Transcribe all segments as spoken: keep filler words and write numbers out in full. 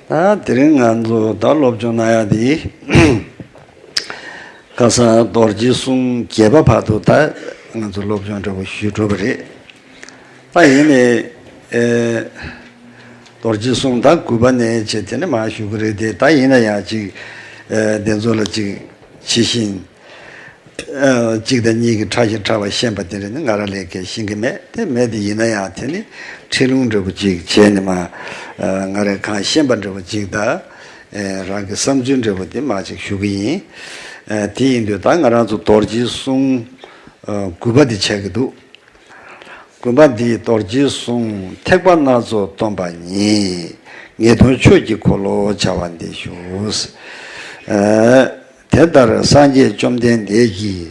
ད་དེ་རིང་ང་ཚོ་ད་སློབ་སྦྱོང་གནང་ཡ་དེ། ཁ་སང་རྡོ་རྗེ་གསུང་བརྒྱད་པ་བར་དུ་ད་ང་ཚོ་སློབ་སྦྱོང་འདྲ་པོ་ཞུས་གྲུབ་པ་རེད། ད་ཡིན་ནའི་ཨེ། རྡོ་རྗེ་གསུང་ད་དགུ་པ་ནས་བྱས་དེ་ནས་མར་ཞུ་གི་རེད་དེ། ད་ཡིན་ན་ཡང་ཅིག་ཨེ། དེ་ཚོ་ལ་ཅིག་ཇི་བཞིན། ཨ། གཅིག་དང་གཉིས་ཀྱི་ཕྲ་ཞིང་ཕྲ་བ་ཤེས་པ་དེ་རེད་ནི་ང་རང་ལས་ཀའི་ཤེས་ཀྱི་མེད་དེ། མེད་དེ་ཡིན་ན་ཡང་དེ་ནི་ཁྲིད་ལུང་འདྲ་པོ་ཅིག་བྱས་ནས་མ། ཨ། ང་རང་གང་ཤེས་པ་འདྲ་པོ་ཅིག་དང་། ཨེ། རང་གི་བསམ་ཚུལ་འདྲ་པོ་དེ་མ་ཅིག་ཞུ་གི་ཡིན། ཨེ། དེ་ཡིན་དུས་ད་ང་རང་ཚོ་རྡོ་རྗེ་གསུང་། ཨ། དགུ་པ་དེ་ཆགས་ཀྱི་འདུག་དགོན་པ་འདིའི་རྡོ་རྗེའི་གསུང་ཐེག་པ་སྣ་ཚོགས་སྟོན་པ་ཉིད། ངེས་དོན་ཆོས་ཀྱི་འཁོར་ལོ་བྱ་བ་འདི་ཞུ། ཨ། དེ་ལྟར་སངས་རྒྱས་བཅོམ་ལྡན་འདས་ཀྱིས་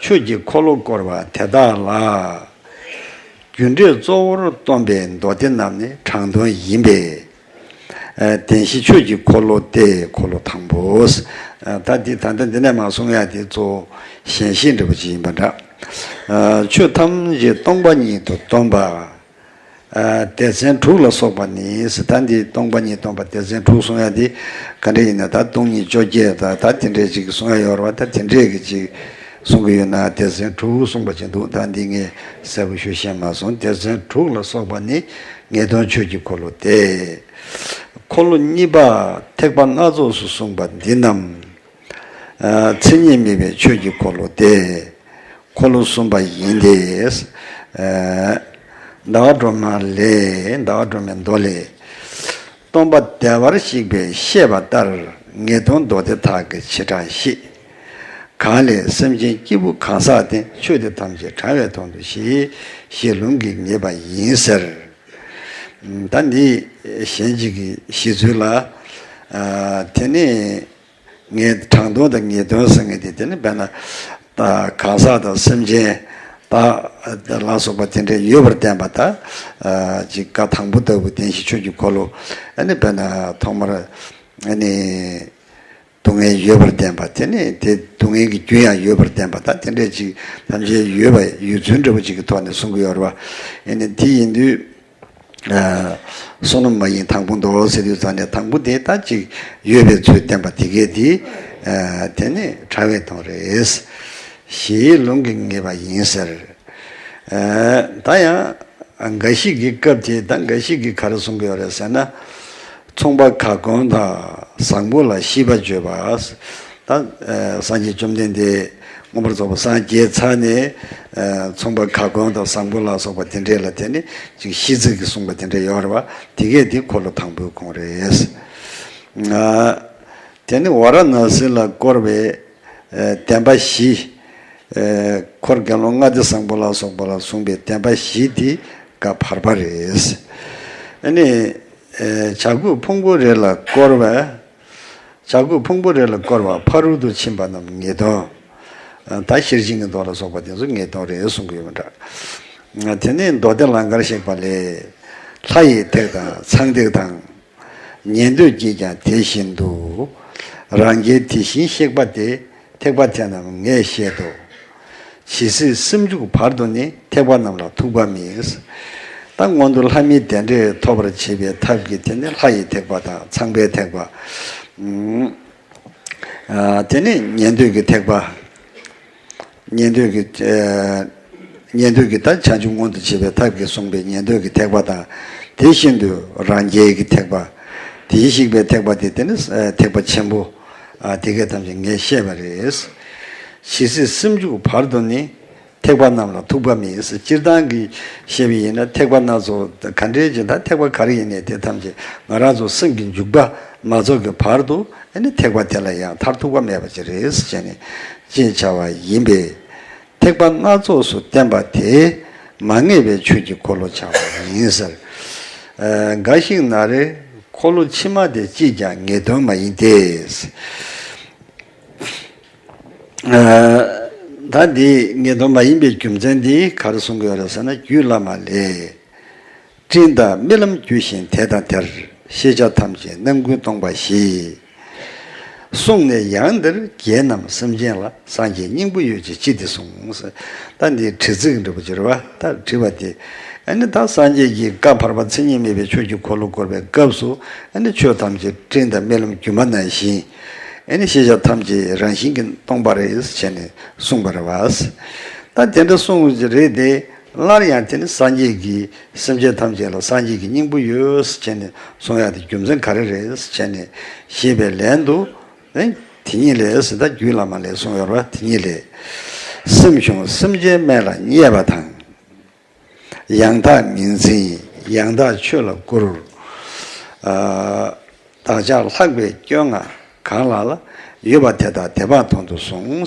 ཆོས་ཀྱི་འཁོར་ལོ་བསྐོར་བ་དེ་དག་ལ། རྒྱུ་འབྲས་གཙོ་བོར་སྟོན་པའི་མདོ་སྡེ་རྣམས་ནི་དྲང་དོན་ཡིན་པས། ཨ། བདེན་བཞི་ཆོས་ཀྱི་འཁོར་ལོ་སྟེ། འཁོར་ལོ་དང་པོ། ཨ། ད་འདི་ད་ལྟ་འདི་ནས་མར་གསུང་ཡ་དེ་གཙོ་བོ་ཞལ་བཞེས་འདྲ་པོ་ཅིག་ཡིན་པ་འདྲ། ཨ། ཆོས་ཐམས་ཅད་སྟོང་པ་ཉིད་དུ་སྟོན་པ། ཨ། སྡེ་ཚན་དྲུག་ལ་སོགས་པ་ནི། ད་འདི་སྟོང་པ་ཉིད་སྟོན་པ་སྡེ་ཚན་དྲུག་གསུང་ཡ་དེ་ག་འདྲ་ཡིན་ན། ད་སྟོང་ཉིད་བཅོ་བརྒྱད་ད་ད་དེ་འདྲས་ཅིག་གསུང་ཡ་ཡོད་རེད་པ། ད་དེ་འདྲས་ཀྱི་ཅིག་གསུང་གི་ཡོད་ན་སྡེ་ཚན་དྲུག་གསུངས་པ་ཅིག་འདུག་ད་འདི་ངས་གསལ་པོ་ཞུ་ཤེས་མ་སོང་། སྡེ་ཚན་དྲུག་ལ་སོགས་པ་ནི་ངེས་དོན་ཆོས་ཀྱི་འཁོར་ལོ་སྟེ། འཁོར་ལོ་གཉིས་པ་ཐེག་པ་སྣ་ཚོགས་སུ་གསུངས་པ་འདི་རྣམས། ཨ། མཚན་ཉིད་མེད་པའི་ཆོས་ཀྱི་འཁོར་ལོ་སྟེ། འཁོར་ལོ་གསུམ་པ་ཡིན་ཏེ། ཨ། ཟླ་བ་སྒྲོལ་མ་ལས། ཟླ་བ་སྒྲོལ་མའི་མདོ་ལས། སྟོན་པ་བདེ་བར་གཤེགས་པས་བཤད་པ་ལྟར། ངེས་དོན་མདོ་སྡེ་དག་གི་བྱེ་བྲག་བཤད། གང་ལས་སེམས་ཅན་སྐྱེས་བུ་གང་ཟག་དེ། ཆོས་དེ་ཐམས་ཅད་དྲང་བའི་དོན་དུ་ཤེས། ཞེས་ལུང་གིས་ངེས་པ་ཡིན་ཟེར། ད་འདི་གཞན་གཅིག་གིས་བཤད་ཚུལ་ལ། ཨ། དེ་ནི་ངས་དྲང་དོན་དང་ངེས་དོན་ཟེར་མཁན་དེ། དེ་ནི་དཔེར་ན་ད་གང་ཟག་དང་སེམས་ཅན་དང་ལ་སོགས་པ་དེ་འདྲ་ཡོད་པར་བསྟན་པ་དང་། ཨ། ཅིག་བཀའ་དང་པོ་ལྟ་བུ་བདེན་བཞི་ཆོས་ཀྱི་འཁོར་ལོ། ཨ་ནི་དཔེར་ན་ཐོག་མར། ཨ་ནི། སྡུག་བསྔལ་ཡོད་པར་བསྟན་པ། དེ་ནི་དེ་སྡུག་བསྔལ་གྱི་རྒྱུ་ཡང་ཡོད་པར་བསྟན་པ་དང་། དེ་འདྲ་ཅིག་ཐམས་ཅད་ཡོད་པ་ཡོད་ཚུལ་འདྲ་པོ་ཅིག་གི་ཐོག་ནས་གསུང་གི་ཡོད་རེད་པ། ཨ་ནི་དེ་ཡིན་དུས། ཨ། བསོད་ནམས་མ་ཡིན་དང་པོ་མདོ་ཟེར་དུས་ཙང་ནས་དང་པོ་དེ་ད་ཅིག་ཡོད་པའི་ཚུལ་བསྟན་པ་དེ་གས་དེ། ཨ། དེ་ནི་དྲང་བའི་དོན་རེད། ཞེས་ལུང་གིས་ངེས་པ་ཡིན་ཟེར། ཨ། ད་ཡང་འགའ་ཞིག་གིས་སྐབས་དེ་ད་འགའ་ཞིག་གིས་ག་རེ་གསུང་གི་ཡོད་རེད་ཟེར་ན། ཚོང་པ་ག་གོང་དང་བཟང་པོ་ལ་ཤིས་པ་བརྗོད་པ། ད། ཨ། སངས་རྒྱས་བཅོམ་ལྡན་འདས་མངོན་པར་རྫོགས་པར་སངས་རྒྱས་ཚར་ནས། ཨ། ཚོང་པ་ག་གོང་དང་བཟང་པོ་ལ་སོགས་པ་དེ་འདྲས་ལ་དེ་ནི་ཅིག་ཤིས་ཚིག་གིས་གསུངས་པ་དེ་འདྲས་ཡོད་རེད་པ། དེ་གས་དེ་འཁོར་ལོ་དང་པོའི་གོང་རེད། ཨ། དེ་ནི་ཝཱ་ར་ཎཱ་སི་ལ་བསྐོར་བའི། ཨ། བདེན་པ་བཞི། ཨ། འཁོར་དགེ་སློང་ལྔ་སྡེ་བཟང་པོ་ལ་སོགས་པ་ལ་གསུངས་པའི་བདེན་པ་བཞི་དེ་ག་བར་པ་རེད། ཨ་ནི། ཨ། བྱ་རྒོད་ཕུང་པོ་རེ་ལ་བསྐོར་བ། བྱ་རྒོད་ཕུང་པོ་རེ་ལ་བསྐོར་བ་ཕ་རོལ་ཏུ་ཕྱིན་པ་རྣམས་ངེས་དོན། ཨ། ད་ཤེར་ཕྱིན་གྱི་མདོ་ལ་སོགས་པ་དེ་ཚོ་ངེས་དོན་རེད་གསུང་གི་ཡོད་པ་འདྲ། ཨ། དེ་ནས་མདོ་སྡེ་ལང་ཀར་གཤེགས་པ་ལས། ལྷ་ཡི་ཐེག་དང་ཚངས་ཐེག་དང་། ཉན་ཐོས་ཀྱིས་ཀྱང་དེ་བཞིན་དུ། རང་རྒྱལ་དེ་བཞིན་གཤེགས་པ་སྟེ། ཐེག་པ་དེ་རྣམས་ངས་བཤད་དོ། ཇི་སྲིད་སེམས་འཇུག་བར་དུ་ནི། ཐེག་པ་རྣམས་ལ་ཐུག་པ་མེད། ད་སྔོན་དུ་ལྷ་མིའི་བདེ་འབྲས་ཐོབ་པར་བྱེད་པའི་ཐབས་ཀྱི་དེ་ནི་ལྷ་ཡི་ཐེག་པ་དང་ཚངས་པའི་ཐེག་པ། ཨ། དེ་ནི་ཉན་ཐོས་ཀྱི་ཐེག་པ། ཉན་ཐོས་ཀྱི། ཨ། ཉན་ཐོས་ཀྱི་ད་བྱང་ཆུབ་མངོན་དུ་བྱེད་པའི་ཐབས་ཀྱིས་གསུངས་པའི་ཉན་ཐོས་ཀྱི་ཐེག་པ་དང་། དེ་བཞིན་དུ་རང་རྒྱལ་གྱི་ཐེག་པ། དེ་བཞིན་གཤེགས་པའི་ཐེག་པ་དེ་དེ་ནི། ཨ། ཐེག་པ་ཆེན་པོ། ཨ། དེ་གས་ཐམས་ཅད་ངས་བཤད་པ་རེད། ཇི་སྲིད་སེམས་འཇུག་བར་དུ་ནི། ཐེག་པ་རྣམས་ལ་ཐུག་པ་མེད། སྤྱིར་བཏང་གི་བཤད་པ་ཡིན་ན་ཐེག་པ་སྣ་ཚོགས་ག་འདྲའི་ཅིག་ད་ཐེག་པ་ག་རེ་ཡིན་ནའི་དེ་ཐམས་ཅད་ང་རང་ཚོ་སེམས་ཀྱི་འཇུག་པ་མ་རྫོགས་ཀྱི་བར་དུ། ཨ་ནི་ཐེག་པ་དེ་ལ་ཡང་མཐར་ཐུག་པ་མེད་པ་ཅིག་རེད་ཟེར་བྱས་ནས། ཅེས་བྱ་བ་ཡིན་པས། ཐེག་པ་སྣ་ཚོགས་སུ་བསྟན་པ་དེ། མ་ངེས་པའི་ཆོས་ཀྱི་འཁོར་ལོ་བྱ་བ་ཡིན་ཟེར། ཨ། འགའ་ཞིག་ན་རེ། འཁོར་ལོ་ཕྱི་མ་དེ་ཅིས་ཀྱང་ངེས་དོན་མ་ཡིན་ཏེ། ཨ། ད་འདི་ངེས་དོན་མ་ཡིན་པའི་རྒྱུ་མཚན་འདི་ག་རེ་གསུང་གི་ཡོད་རེད་ཟེར་ན། རྒྱུད་བླ་མ་ལས། སྤྲིན་དང་རྨི་ལམ་རྒྱུ་བཞིན་དེ་དང་དེར། ཤེས་བྱ་ཐམས་ཅད་རྣམ་ཀུན་སྟོང་པ་ཞིག་གསུངས་ནས་ཡང་འདིར་བརྒྱད་རྣམས་སེམས་ཅན་ལ། སངས་རྒྱས་སྙིང་པོ་ཡོད་ཅེས་ཅི་སྟེ་གསུངས། ད་འདི་དྲི་ཚིག་འདྲ་པོ་ཅིག་རེད་པ། ད་དྲི་བ་དེ་ ཨ་ནི་ད་སངས་རྒྱས་ཀྱིས་བཀའ་བར་པ་མཚན་ཉིད་མེད་པའི་ཆོས་ཀྱི་འཁོར་ལོ་བསྐོར་བའི་སྐབས་སུ། ཨ་ནི་ཆོས་ཐམས་ཅད་སྤྲིན་དང་རྨི་ལམ་སྒྱུ་མ་ནང་བཞིན། ཨ་ནི་ཤེས་བྱ་ཐམས་ཅད་རང་བཞིན་གྱིས་སྟོང་པ་རེད་ཟེར་བྱས་ནས་གསུངས་པ་རེད་བ། ད་དེ་འདྲ་གསུངས་ཀྱི་རེད་དེ། སླར་ཡང་དེ་ནི་སངས་རྒྱས་ཀྱིས་སེམས་ཅན་ཐམས་ཅད་ལ་སངས་རྒྱས་ཀྱི་སྙིང་པོ་ཡོད་ཟེར་བྱས་ནས་གསུང་ཡག་དེ་རྒྱུ་མཚན་ག་རེ་རེད་ཟེར་བྱས་ནས་ཞེས་པའི་ལན་དུ། ཨེ། དེ་ཉིད་ལས་ཟེར། ད་རྒྱུད་བླ་མ་ལས་གསུངས་ཡོད་རེད་བ། དེ་ཉིད་ལས། སེམས་བྱུང་སེམས་ཅན་སྨན་ལ་བརྙས་པ་དང་། ཡང་དག་མིང་འཛིན་ཡང་དག་ཆོས་ལ་བཀུར། ཨ། བདག་ཅག་ལྷག་པའི་སྐྱོན་ང་གང་ལ་ལ། ཡོད་པ་དེ་དག་དེ་དཔག་དོན་དུ་བཟུང་།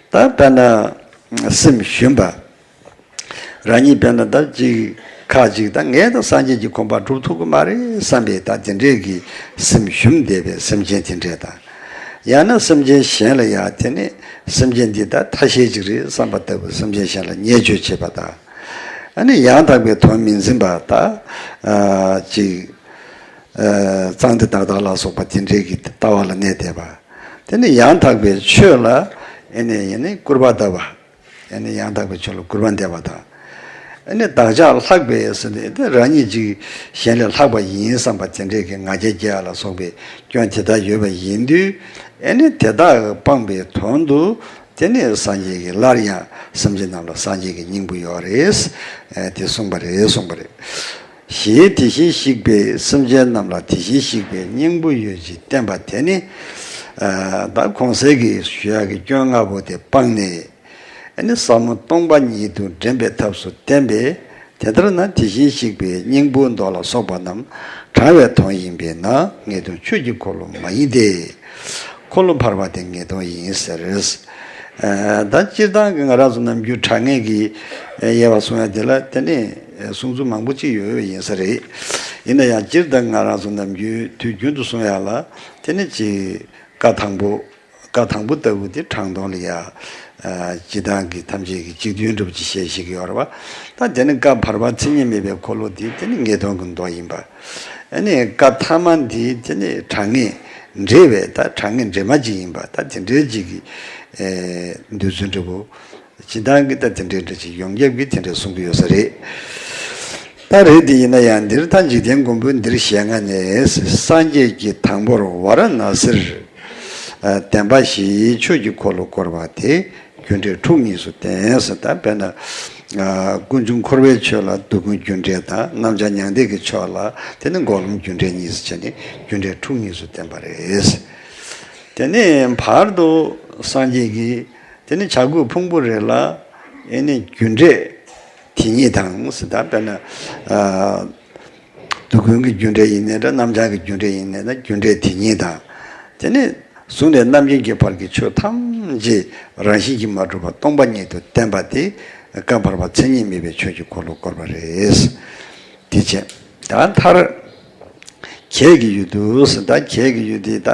ད་དཔེར་ན་སེམས་ཞུམ་པ། རང་ཉིད་དཔེར་ན་ད་ཅིག་ཁ་ཅིག་ད་ངས་ད་སངས་རྒྱས་ཀྱི་གོ་འཕང་སྒྲུབ་ཐུབ་ཀྱི་མ་རེད་བསམ་པའི་ད་དེ་འདྲས་ཀྱི་སེམས་ཞུམ་བསྡད་པའི་སེམས་ཅན་དེ་འདྲས་དང་། ཡང་ན་སེམས་ཅན་གཞན་ལ་ཡང་དེ་ནི་སེམས་ཅན་འདི་ད་ཐ་ཤལ་ཅིག་རེད་བསམ་པ་ལྟ་བུ་སེམས་ཅན་གཞན་ལ་བརྙས་བཅོས་བྱེད་པ་དང་། ཨ་ནི་ཡང་དག་པའི་དོན་མི་འཛིན་པ་ད་ཅིག་གཙང་སྟེ་བདག་བདག་ལ་སོགས་པ་དེ་འདྲས་ཀྱི་ལྟ་བ་ལ་གནས་བསྡད་པ། དེ་ནི་ཡང་དག་པའི་ཆོས་ལ་ཨ་ནི་ཡང་ནི་སྐུར་པ་བཏབ་པ། ཨ་ནི་ཡང་དག་པའི་ཆོས་ལ་སྐུར་བ་འདེབས་པ་དང་། ཨ་ནི་བདག་ཅག་ལྷག་པའི་ཟེར་ཏེ་དེ་རང་ཉིད་ཅིག་གཞན་ལས་ལྷག་པ་ཡིན་བསམ་པ་དེ་འདྲས་ཀྱི་ང་རྒྱལ་སྐྱེ་ཡ་ལ་སོགས་པའི་སྐྱོན་དེ་དག་ཡོད་པ་ཡིན་དུས། ཨ་ནི་དེ་དག་སྤངས་པའི་དོན་དུ་དེ་ནི་སངས་རྒྱས་ཀྱིས་སླར་ཡང་སེམས་ཅན་རྣམས་ལ་སངས་རྒྱས་ཀྱི་སྙིང་པོ་ཡོད་རེད། ཨ། དེ་གསུངས་པ་རེད། གསུངས་པ་རེད། ཞེས་དེ་བཞིན་གཤེགས་པས་སེམས་ཅན་རྣམས་ལ་དེ་བཞིན་གཤེགས་པའི་སྙིང་པོ་ཡོད་ཅེས་བསྟན་པ་དེ་ནི། ཨ། ད་གོང་གསལ་གྱི་ཞུ་ཡག་གི་སྐྱོན་ལྔ་པོ་དེ་སྤངས་ནས། ཨ་ནི་ཟབ་མོ་སྟོང་པ་ཉིད་དུ་འདྲེན་པའི་ཐབས་སུ་བསྟན་པས། དེ་ལྟར་ན་དེ་བཞིན་གཤེགས་པའི་སྙིང་པོ་མདོ་ལ་སོགས་པ་རྣམས་དྲང་བའི་དོན་ཡིན་པས་ན་ངེས་དོན་ཆོས་ཀྱི་འཁོར་ལོ་མ་ཡིན་ཏེ། འཁོར་ལོ་བར་པ་དེ་ངེས་དོན་ཡིན་ཟེར། ཨ། ད་སྤྱིར་བཏང་གི་ང་རང་ཚོ་ནམ་རྒྱུན་དྲང་ངེས་ཀྱི་དབྱེ་བ་གསུང་ཡ་དེ་ལ་དེ་ནི་གསུང་ཚུལ་མང་པོ་ཅིག་ཡོད་ཡོད་ཡིན་ས་རེད། ཡིན་ན་ཡང་སྤྱིར་བཏང་ང་རང་ཚོ་ནམ་རྒྱུན་དུས་རྒྱུན་དུ་གསུང་ཡ་ལ་དེ་ནི་ཅིག་བཀའ་དང་པོ། བཀའ་དང་པོ་ལྟ་བུ་དེ་དྲང་དོན་ལ་ཡ། ཨ། སྤྱིར་བཏང་གི་ཐམས་ཅད་ཀྱི་གཅིག་མཐུན་འདྲ་པོ་ཅིག་བཤད་ཤེས་ཀྱི་ཡོད་རེད་བ། ད་དེ་ནི་བཀའ་བར་པ་མཚན་ཉིད་མེད་པའི་འཁོར་ལོ་དེ་དེ་ནི་ངེས་དོན་གྱི་མདོ་ཡིན་པ། ཨ་ནི་བཀའ་ཐ་མ་འདི་དེ་ནི་དྲང་ངེས་འབྲེལ་བའི་ད་དྲང་ངེས་འབྲེལ་མ་ཅིག་ཡིན་པ། ད་དེ་འདྲའི་ཅིག་གི་ཨེ་འདོད་ཚུལ་འདྲ་པོ། སྤྱིར་བཏང་གི་ད་དེ་འདྲའི་འདྲ་ཅིག་ཡོངས་ཁྱབ་ཀྱི་དེ་འདྲ་གསུང་གི་ཡོད་ས་རེད། ད་རེད། དེ་ཡིན་ན་ཡང་འདིར་ད་འཇིག་རྟེན་མགོན་པོས་འདིར་ཞལ་སྔ་ནས། སངས་རྒྱས་ཀྱིས་དང་པོར་ཝཱ་ར་ཎཱ་སིར། ཨ། བདེན་པ་བཞིའི་ཆོས་ཀྱི་འཁོར་ལོ་བསྐོར་བ་དེ་རྒྱུ་འབྲས་ཁྲུག་གཉིས་སུ་བསྟན་ཟེར། ད་དཔེར་ན། ཨ། ཀུན་འབྱུང་འཁོར་བའི་ཆོས་ལ་སྡུག་ཀུན་རྒྱུ་འབྲས་དང་། རྣམ་གཞག་མྱང་འདས་ཀྱི་ཆོས་ལ་དེ་ནི་འགོག་ལམ་རྒྱུ་འབྲས་གཉིས་སུ་ཕྱེ་ནས་རྒྱུ་འབྲས་ཁྲུག་གཉིས་སུ་བསྟན་པ་རེད། དེ་ནས་བར་དུ་སངས་རྒྱས་ཀྱིས་དེ་ནི་བྱ་རྒོད་ཕུང་པོ་རེ་ལ་ཨེ་ནི་རྒྱུ་འབྲས་དེ་ཉིད་དང་ཟེར། ད་དཔེར་ན། ཨ། སྡུག་ཀུན་གྱི་རྒྱུ་འབྲས་ཡིན་ནའི་འདྲ། རྣམ་གཞག་གི་རྒྱུ་འབྲས་ཡིན་ནའི་འདྲ། རྒྱུ་འབྲས་དེ་ཉིད་དང་། དེ་ནས་གཟུགས་ནས་རྣམ་མཁྱེན་གྱི་བར་གྱི་ཆོས་ཐམས་ཅད་རང་བཞིན་གྱིས་མ་གྲུབ་པ་སྟོང་པ་ཉིད་དུ་བསྟན་པ་དེ་བཀའ་བར་པ་མཚན་ཉིད་མེད་པའི་ཆོས་ཀྱི་འཁོར་ལོ་བསྐོར་བ་རེད། དེ་བྱས། ད་མཐར། གྱད་ཀྱི་ཡུལ་དུ་ཟེར། ད་གྱད་ཀྱི་ཡུལ་དེ་ད་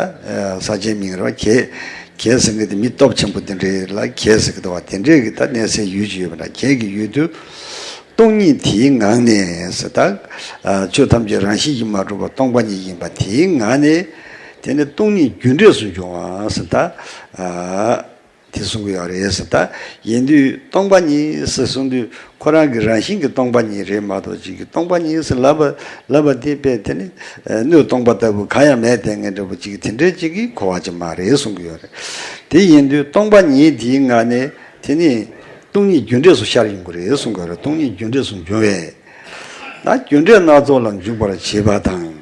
ས་ཆའི་མིང་རེད་བ། གྱད། གྱད་ཟེར་མཁན་དེ་མི་སྟོབས་ཆེན་པོ་དེ་འདྲ་ལ་གྱད་ཟེར་གི་འདུག་བ། དེ་འདྲའི་གི་ད་གནས་སའི་ཡུལ་ཅིག་ཡོད་པ་འདྲ། གྱད་ཀྱི་ཡུལ་དུ་སྟོང་ཉིད་དེའི་ངང་ནས་ཟེར། ད་ཆོས་ཐམས་ཅད་རང་བཞིན་གྱིས་མ་གྲུབ་པ་སྟོང་པ་ཉིད་ཡིན་པ་དེའི་ངང་ནས། དེ་ནི་སྟོང་ཉིད་རྒྱུ་འབྲས་སུ་འབྱུང་བ་ཟེར། ད། དེ་གསུང་གི་ཡོད་རེད་ཟེར། ད་ཡིན་དུས་སྟོང་པ་ཉིད་ཟེར་གསུང་དུས་ཁོ་རང་གི་རང་བཞིན་གྱི་སྟོང་པ་ཉིད་རེད་མ་གཏོགས། ཅིག་གི་སྟོང་པ་ཉིད་ཟེར་ལབ་པ་ལབ་པ་དེ་དཔེ་དེ་ནི་སྣོད་སྟོང་པ་ལྟ་བུ་གང་ཡང་མེད་དེ་ངས་འདྲ་པོ་ཅིག་དེ་འདྲའི་ཅིག་གི་གོ་བ་ཅིག་མ་རེད་གསུང་གི་ཡོད་རེད། དེ་ཡིན་དུས་སྟོང་པ་ཉིད་དེའི་ངང་ནས་དེ་ནི་སྟོང་ཉིད་རྒྱུ་འབྲས་སུ་ཤར་ཡོང་གི་རེད་གསུང་གི་ཡོད་རེད། སྟོང་ཉིད་རྒྱུ་འབྲས་སུ་འབྱུང་བས། ད་རྒྱུ་འབྲས་སྣ་ཚོགས་ལ་འཇུག་པར་བྱེད་པ་དང་།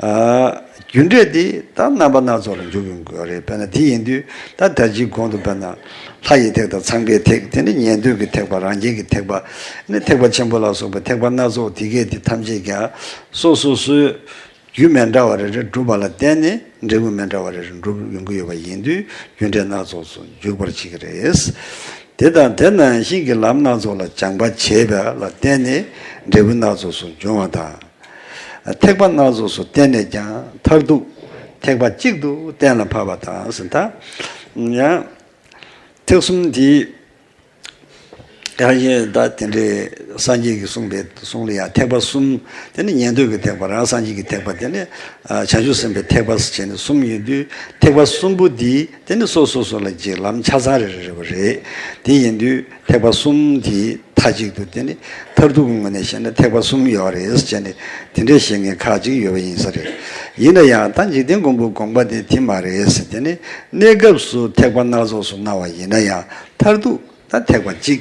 ཨ། རྒྱུ་འབྲས་དེ་ད་རྣམ་པ་སྣ་ཚོགས་ལ་འཇུག་ཡོང་དགོས་རེད། དཔེར་ན་དེ་ཡིན་དུས་ད་ད་ཅིའི་གོང་དུ་དཔེར་ན་ལྷ་ཡི་ཐེག་དང་ཚངས་པའི་ཐེག་དེ་ནི་ཉན་ཐོས་ཀྱི་ཐེག་པ། རང་རྒྱལ་གྱི་ཐེག་པ། ནི་ཐེག་པ་ཆེན་པོ་ལ་སོགས་པའི་ཐེག་པ་སྣ་ཚོགས་དེ་གས་དེ་ཐམས་ཅད་ཀྱང་སོ་སོ་སོའི་རྒྱུ་མི་འདྲ་བ་རེ་རེ་སྒྲུབ་པ་ལ་བརྟེན་ནས་འབྲས་བུ་མི་འདྲ་བ་རེ་རེ་འགྲུབ་ཡོང་གི་ཡོད་པ་ཡིན་དུས་རྒྱུ་འབྲས་སྣ་ཚོགས་སུ་འཇུག་པར་བྱེད་ཀྱི་རེད། དེ་དང་དེ་ནང་བཞིན་གྱི་ལམ་སྣ་ཚོགས་ལ་སྦྱངས་པ་བྱས་པ་ལ་བརྟེན་ནས་འབྲས་བུ་སྣ་ཚོགས་སུ་འབྱུང་བ་དང་། ཐེག་པ་སྣ་ཚོགས་སུ་བརྟེན་ནས་ཀྱང་མཐར་ཐུག་ཐེག་པ་གཅིག་ཏུ་གཏན་ལ་ཕབ་པ་དང་ཟེར། ད་ཡང་ཐེག་གསུམ་འདི་ ཡང་ཡིན་ད་དེ་འདྲའི་སངས་རྒྱས་ཀྱིས་གསུངས་པའི་གསུང་ལ་ཡང་ཐེག་པ་གསུམ། དེ་ནི་ཉན་ཐོས་ཀྱི་ཐེག་པ་རང་སངས་རྒྱས་ཀྱི་ཐེག་པ། དེ་ནི་ཨ་བྱང་ཆུབ་སེམས་དཔའི་ཐེག་པ་ཟེར་བྱས་ནས་གསུམ་ཡོད་དུས། ཐེག་པ་གསུམ་པོ་འདི་དེ་ནི་སོ་སོ་སོ་ལ་གཅིག་ལམ་ཆ་ཚང་རེ་རེ་རེ་བ་རེད། དེ་ཡིན་དུས་ཐེག་པ་གསུམ་དེ་མཐའ་གཅིག་ཏུ་དེ་ནི་མཐར་ཐུག་གི་ངོས་ནས་བཤད་ན་ཐེག་པ་གསུམ་ཡོད་རེད་ཟེར་བྱས་ནས་དེ་འདྲའི་བཤད་མཁན་ཁག་ཅིག་ཡོད་པ་ཡིན་ས་རེད། ཡིན་ན་ཡང་ད་འཇིག་རྟེན་མགོན་པོའི་དགོངས་པ་དེ་དེ་མ་རེད་ཟེར། དེ་ནི་གནས་སྐབས་སུ་ཐེག་པ་སྣ་ཚོགས་སུ་སྣང་བ་ཡིན་ན་ཡང་མཐར་ཐུག་ད་ཐེག་པ་གཅིག་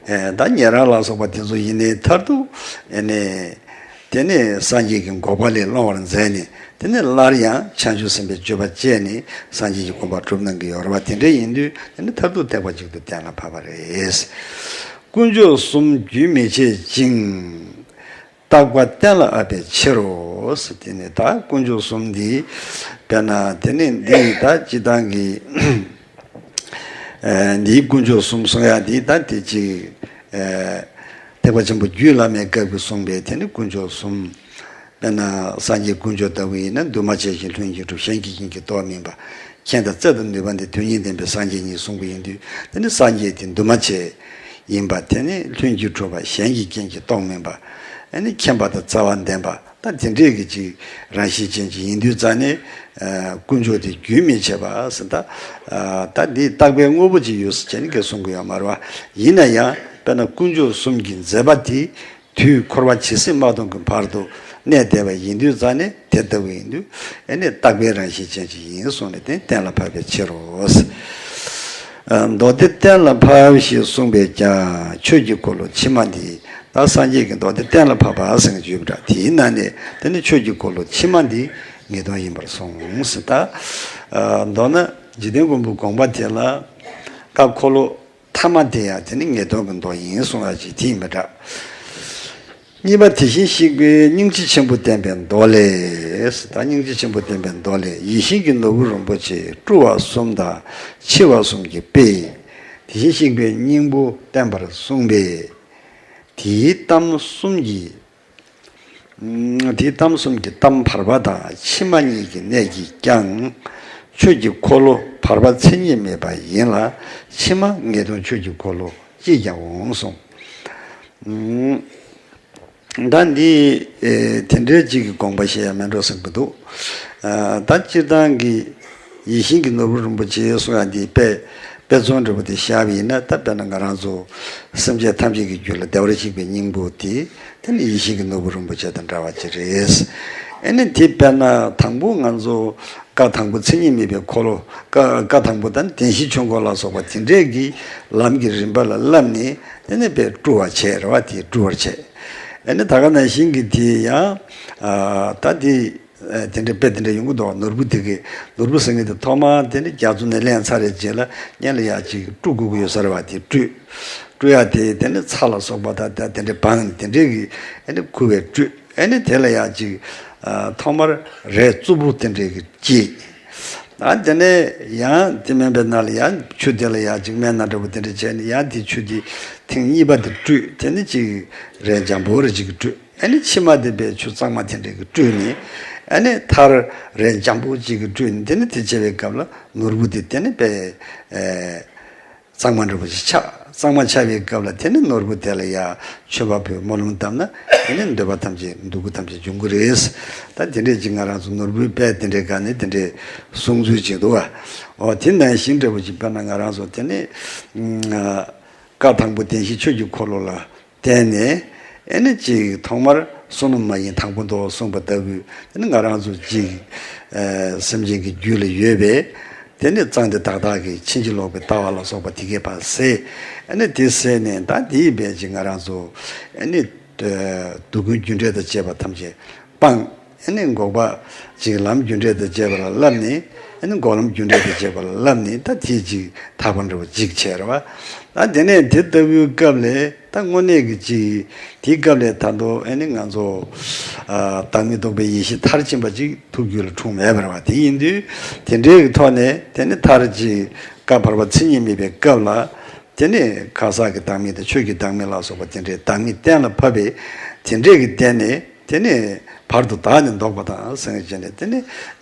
ཨེ་ད་ཉན་རང་ལ་སོགས་པ་དེ་ཚོ་ཡིན་ནའི་མཐར་ཐུག་ཨེ་ནས་དེ་ནས་སངས་རྒྱས་ཀྱི་འགོག་པ་ལས་སློང་བར་མཛད་ནས། དེ་ནས་སླར་ཡང་བྱང་ཆུབ་སེམས་དཔའི་སྤྱོད་པ་སྤྱད་ནས་སངས་རྒྱས་ཀྱི་གོ་འཕང་སྒྲུབ་གནང་གི་ཡོད་རེད་བ། དེ་འདྲ་ཡིན་དུས་དེ་ནས་མཐར་ཐུག་ཐེག་པ་གཅིག་ཏུ་གཏན་ལ་ཕབ་པ་རེད། དཀོན་མཆོག་གསུམ་རྒྱུན་མི་འཆད་ཅིང་། རྟག་པ་གཏན་ལ་དབབ་པའི་ཕྱིར་རོ་ཟེར། དེ་ནས་ད་དཀོན་མཆོག་གསུམ་འདི་དཔེར་ན་དེ་ནས་འདི་ད་སྤྱིར་བཏང་གི་ཨ་འདིའི་དཀོན་མཆོག་གསུམ་གསུང་ཡག་འདི་ད་དེ་གཅིག་ཨ་ཐེག་པ་ཆེན་པོ་རྒྱུད་བླ་མའི་སྐབས་ཀྱི་གསུངས་པའི་དེ་ནི་དཀོན་མཆོག་གསུམ། དཔེར་ན་སངས་རྒྱས་དཀོན་མཆོག་ལྟ་བུ་ཡིན་ན། འདུས་མ་བྱས་ཤིང་ལྷུན་གྱིས་གྲུབ། གཞན་གྱིས་བྱིན་གྱིས་རྟོགས་མིན་པ། མཁྱེན་དང་རྩལ་དང་ནུས་པ་འདི་དོན་གཉིས་ལྡན་པའི་སངས་རྒྱས་ཉིད་གསུང་གི་ཡིན་དུས། དེ་ནི་སངས་རྒྱས་དེ་འདུས་མ་བྱས་ཡིན་པ། དེ་ནི་ལྷུན་གྱིས་གྲུབ་པ། གཞན་གྱིས་རྐྱེན་གྱིས་རྟོགས་མིན་པ། ཨ་ནི་མཁྱེན་པ་དང་རྩ་བ་ལྡན་པ། ད་དེ་འདྲས་ཀྱི་ཅིག་རང་བཞིན་ཅན་ཅིག་ཡིན་དུས་ཙང་ནས། ཨ་དཀོན་མཆོག་དེ་རྒྱུན་མི་འཆད་པ་ཟེར། ད་ཨ་ད་འདི་རྟག་པའི་དངོས་པོ་ཅིག་ཡོད་ཟེར་བྱས་ནས་གསུང་གི་ཡོད་མ་རེད་བ། ཡིན་ན་ཡང་དཔེར་ན་དཀོན་མཆོག་གསུམ་གྱི་མཛད་པ་དེ་དུས་འཁོར་བ་ཇི་སྲིད་མ་སྟོངས་ཀྱི་བར་དུ་གནས་བསྡད་པ་ཡིན་དུས་ཙང་ནས། དེ་ལྟ་བུ་ཡིན་དུས་ཨེ་ནས་རྟག་པའི་རང་བཞིན་ཅན་ཅིག་ཡིན་གསུངས་ནས་དེ་གཏན་ལ་ཕབ་པའི་ཕྱིར་རོ། ཨ་མདོ་སྡེ་གཏན་ལ་ཕབ་ཞེས་གསུངས་པས་ཀྱང་ཆོས་ཀྱི་འཁོར་ལོ་ཕྱི་མ་འདི། ད་སངས་རྒྱས་ཀྱི་མདོ་སྡེ་གཏན་ལ་ཕབ་པ་ཟེར་གྱི་ཡོད་པ་འདྲ། དེའི་ནང་ནས་དེ་ནི་ཆོས་ཀྱི་འཁོར་ལོ་ཕྱི་མ་འདི་ངེས་དོན་ཡིན་པར་གསུངས་ཟེར། ད་ཨ་མདོར་ན་འཇིག་རྟེན་མགོན་པོའི་དགོངས་པ་དེ་ལ་བཀའ་འཁོར་ལོ་ཐ་མ་དེ་ཡང་དེ་ནི་ངེས་དོན་གྱི་མདོ་ཡིན་གསུང་ཡག་ཅིག་དེ་ཡིན་པ་འདྲ། གཉིས་པ་དེ་བཞིན་གཤེགས་པའི་སྙིང་རྗེ་ཆེན་པོ་བསྟན་པའི་མདོ་ལས། ད་སྙིང་རྗེ་ཆེན་པོ་བསྟན་པའི་མདོ་ལས། ཡིད་བཞིན་གྱི་ནོར་བུ་རིན་པོ་ཆེ། བསྐྲུར་བ་གསུམ་དང་ཕྱིར་བ་གསུམ་གྱི་དཔེས་དེ་བཞིན་གཤེགས་པའི་སྙིང་པོ་བསྟན་པར་གསུངས་པས། དེའི་གཏམ་གསུམ་གྱི། དེའི་གཏམ་གསུམ་གྱི་གཏམ་བར་པ་དང་ཕྱི་མ་གཉིས་ཀྱི་གནད་ཀྱིས་ཀྱང་ཆོས་ཀྱི་འཁོར་ལོ་བར་པ་མཚན་ཉིད་མེད་པ་ཡིན་ལ། ཕྱི་མ་ངེས་དོན་ཆོས་ཀྱི་འཁོར་ལོ་ཅིས་ཀྱང་འོང་གསུངས། ད་འདི་ཨེ་དེ་འདྲའི་གཅིག་གི་དགོངས་པ་བཞེས་ཡ་མེད་འགྲོ་བསམ་གྱི་འདུག་ཨ་ད་སྤྱིར་བཏང་གི་ཡིད་བཞིན་གྱི་ནོར་བུ་རིན་པོ་ཆེ་གསུང་ཡ་འདི་དཔེ་དཔེ་མཚོན་འདྲ་པོ་དེ་བཞག་པ་ཡིན་ན། ད་དཔེར་ན་ང་རང་ཚོ་སེམས་ཅན་ཐམས་ཅད་ཀྱི་རྒྱུད་ལ་བདེ་བར་གཤེགས་པའི་སྙིང་པོ་དེ་དེ་ནི་ཡིད་བཞིན་གྱི་ནོར་བུ་རིན་པོ་ཆེ་དང་འདྲ་བ་ཅིག་རེད། ཨ་ནི་དེ་དཔེར་ན་དང་པོ་ང་ཚོ་བཀའ་དང་པོ་མཚན་ཉིད་མེད་པའི་འཁོར་ལོ། བཀའ་བཀའ་དང་པོ་དང་བདེན་བཞིའི་ཆོས་འཁོར་ལ་སོགས་པ་དེ་འདྲས་ཀྱི་ལམ་གྱི་རིམ་པ་ལ་བསླབས་ནས་དེ་ནས་དཔེ་བསྐྲུར་བ་བྱས་རེད་བ། དེ་བསྐྲུར་བར་བྱས། ཨ་ནི་ད་ག་ནང་བཞིན་གྱི་དེ་ཡང་ཨ་ད་དེ་ཨ་དེ་འདྲ་དཔེ་དེ་འདྲ་ཡོང་གི་འདུག་ནོར་བུ་དེ་གི་ནོར་བུ་ཟེར་མཁན་དེ་ཐོག་མར་དེ་ནི་རྒྱ་མཚོ་ནས་ལེན་ཚར་བའི་རྗེས་ལ་སྔོན་ལ་ཡ་ཅིག་བསྐྲུར་དགོས་ཀྱི་ཡོད་ས་རེད་བ། དེ་བསྐྲུར་བསྐྲུར་ཡ་དེ་དེ་ནི་ཚྭ་ལ་སོགས་པ་དང་ད་དེ་འདྲ་སྦངས་ནས་དེ་འདྲའི་གི་ཨ་ནི་ཁུ་བས་བསྐྲུར། ཨ་ནི་དེ་ལ་ཡ་ཅིག་ཨ་ཐོག་མར་རས་རྩུབ་པོ་དེ་འདྲའི་གི་བསྐྱེད། ཨ་དེ་ནས་ཡང་དེ་མིན་པའི་ནང་ལ་ཡང་ཆུ་དེ་ལ་ཡ་ཅིག་སྨན་སྣ་འདྲ་པོ་དེ་འདྲ་བྱས་ནས་ཡང་དེ་ཆུ་དེ་ཐེངས་གཉིས་པ་དེ་བསྐྲུར། དེ་ནི་ཅིག་རས་འཇམ་པོ་རེ་ཅིག་གིས་བསྐྲུར། ཨ་ནི་ཕྱི་མ་དེ་དཔེ་ཆུ་གཙང་མ་དེ་འདྲ་གིས་བསྐྲུར་ནས། ཨ་ནི་མཐར་རས་འཇམ་པོ་ཅིག་གིས་བསྐྲུར་ནས། དེ་ནི་དེ་བྱེད་པའི་སྐབས་ལ་ནོར་བུ་དེ་དེ་ནི་དཔེ་ཨེ་གཙང་མ་འདྲ་པོ་ཞིག་ཆགས། གཙང་མ་ཆགས་པའི་སྐབས་ལ་དེ་ནི་ནོར་བུ་དེ་ལ་ཡ་མཆོད་པ་ཕུལ། སྨོན་ལམ་བཏབ་ན་དེ་ནི་འདོད་པ་ཐམས་ཅད་འདོད་རྒུ་ཐམས་ཅད་འབྱུང་གི་རེད། ད་དེ་འདྲས་ཅིག་ང་རང་ཚོ་ནོར་བུའི་དཔེ་དེ་འདྲའི་སྒང་ནས་དེ་འདྲའི་གསུང་ཚུལ་ཅིག་འདུག་བ། འོ་དེ་ནང་བཞིན་འདྲ་པོ་ཅིག་དཔེར་ན་ང་རང་ཚོ་དེ་ནི་ཨ་བཀའ་དང་པོ་བདེན་བཞིའི་ཆོས་ཀྱི་འཁོར་ལོ་ལ་བརྟེན་ནས། ཨེ་ནི་ཅིག་ཐོག་མར་བསོད་ནམས་མ་ཡིན་དང་པོ་མདོ་གསུངས་པ་ལྟ་བུ། དེ་ནི་ང་རང་ཚོ་ཅིག་ཨ་སེམས་ཅན་གྱི་རྒྱུད་ལ་ཡོད་པའི་དེ་ནི་གཙང་བདེ་དག་དག་གི་ཕྱིན་ཅི་ལོག་པའི་ལྟ་བ་ལ་སོགས་པ་དེ་གས་ཕར་བསལ། ཨེ་ནི་དེ་བསལ་ནས་ད་དེའི་བས་ཅིག་ང་རང་ཚོ་ཨེ་ནི་སྡུག་ཀུན་རྒྱུ་འབྲས་དང་བཅས་པ་ཐམས་ཅད་སྤངས། ཨེ་ནི་འགོག་པ་ཅིག་ལམ་རྒྱུ་འབྲས་དང་བཅས་པ་ལ་བསླབས་ནས། ཨེ་ནི་འགོག་ལམ་རྒྱུ་འབྲས་དང་བཅས་པ་ལ་བསླབས་ནས། ད་དེ་ཅིག་ཐར་པ་འདྲ་པོ་ཅིག་བྱས་རེད་བ། ད་དེ་ནས་དེ་ལྟ་བུའི་སྐབས་ལ་ད་དངོས་གནས་ཀྱི་ཅིག་དེའི་སྐབས་ལ་ད་དུང་ཨེ་ནི་ང་ཚོ་ཨ་བདག་མེད་རྟོགས་པའི་ཡེ་ཤེས་མཐར་ཕྱིན་པ་ཅིག་ཐུགས་རྒྱུད་ལ་འཁྲུངས་མེད་པ་རེད་བ། དེ་ཡིན་དུས་དེ་འདྲའི་གི་ཐོག་ནས་དེ་ནི་མཐར་ཅིག་བཀའ་བར་པ་མཚན་ཉིད་མེད་པའི་སྐབས་ལ། དེ་ནས་གང་ཟག་གི་བདག་མེད་དང་ཆོས་ཀྱི་བདག་མེད་ལ་སོགས་པ་དེ་འདྲའི་བདག་མེད་གཏན་ལ་ཕབ་པའི་དེ་འདྲའི་གི་སྟེང་ནས། དེ་ནས་ བར་དུ་བདག་ནི་འདོགས་པ་དང་ཟེར་བྱས་ནས། དེ་ནི་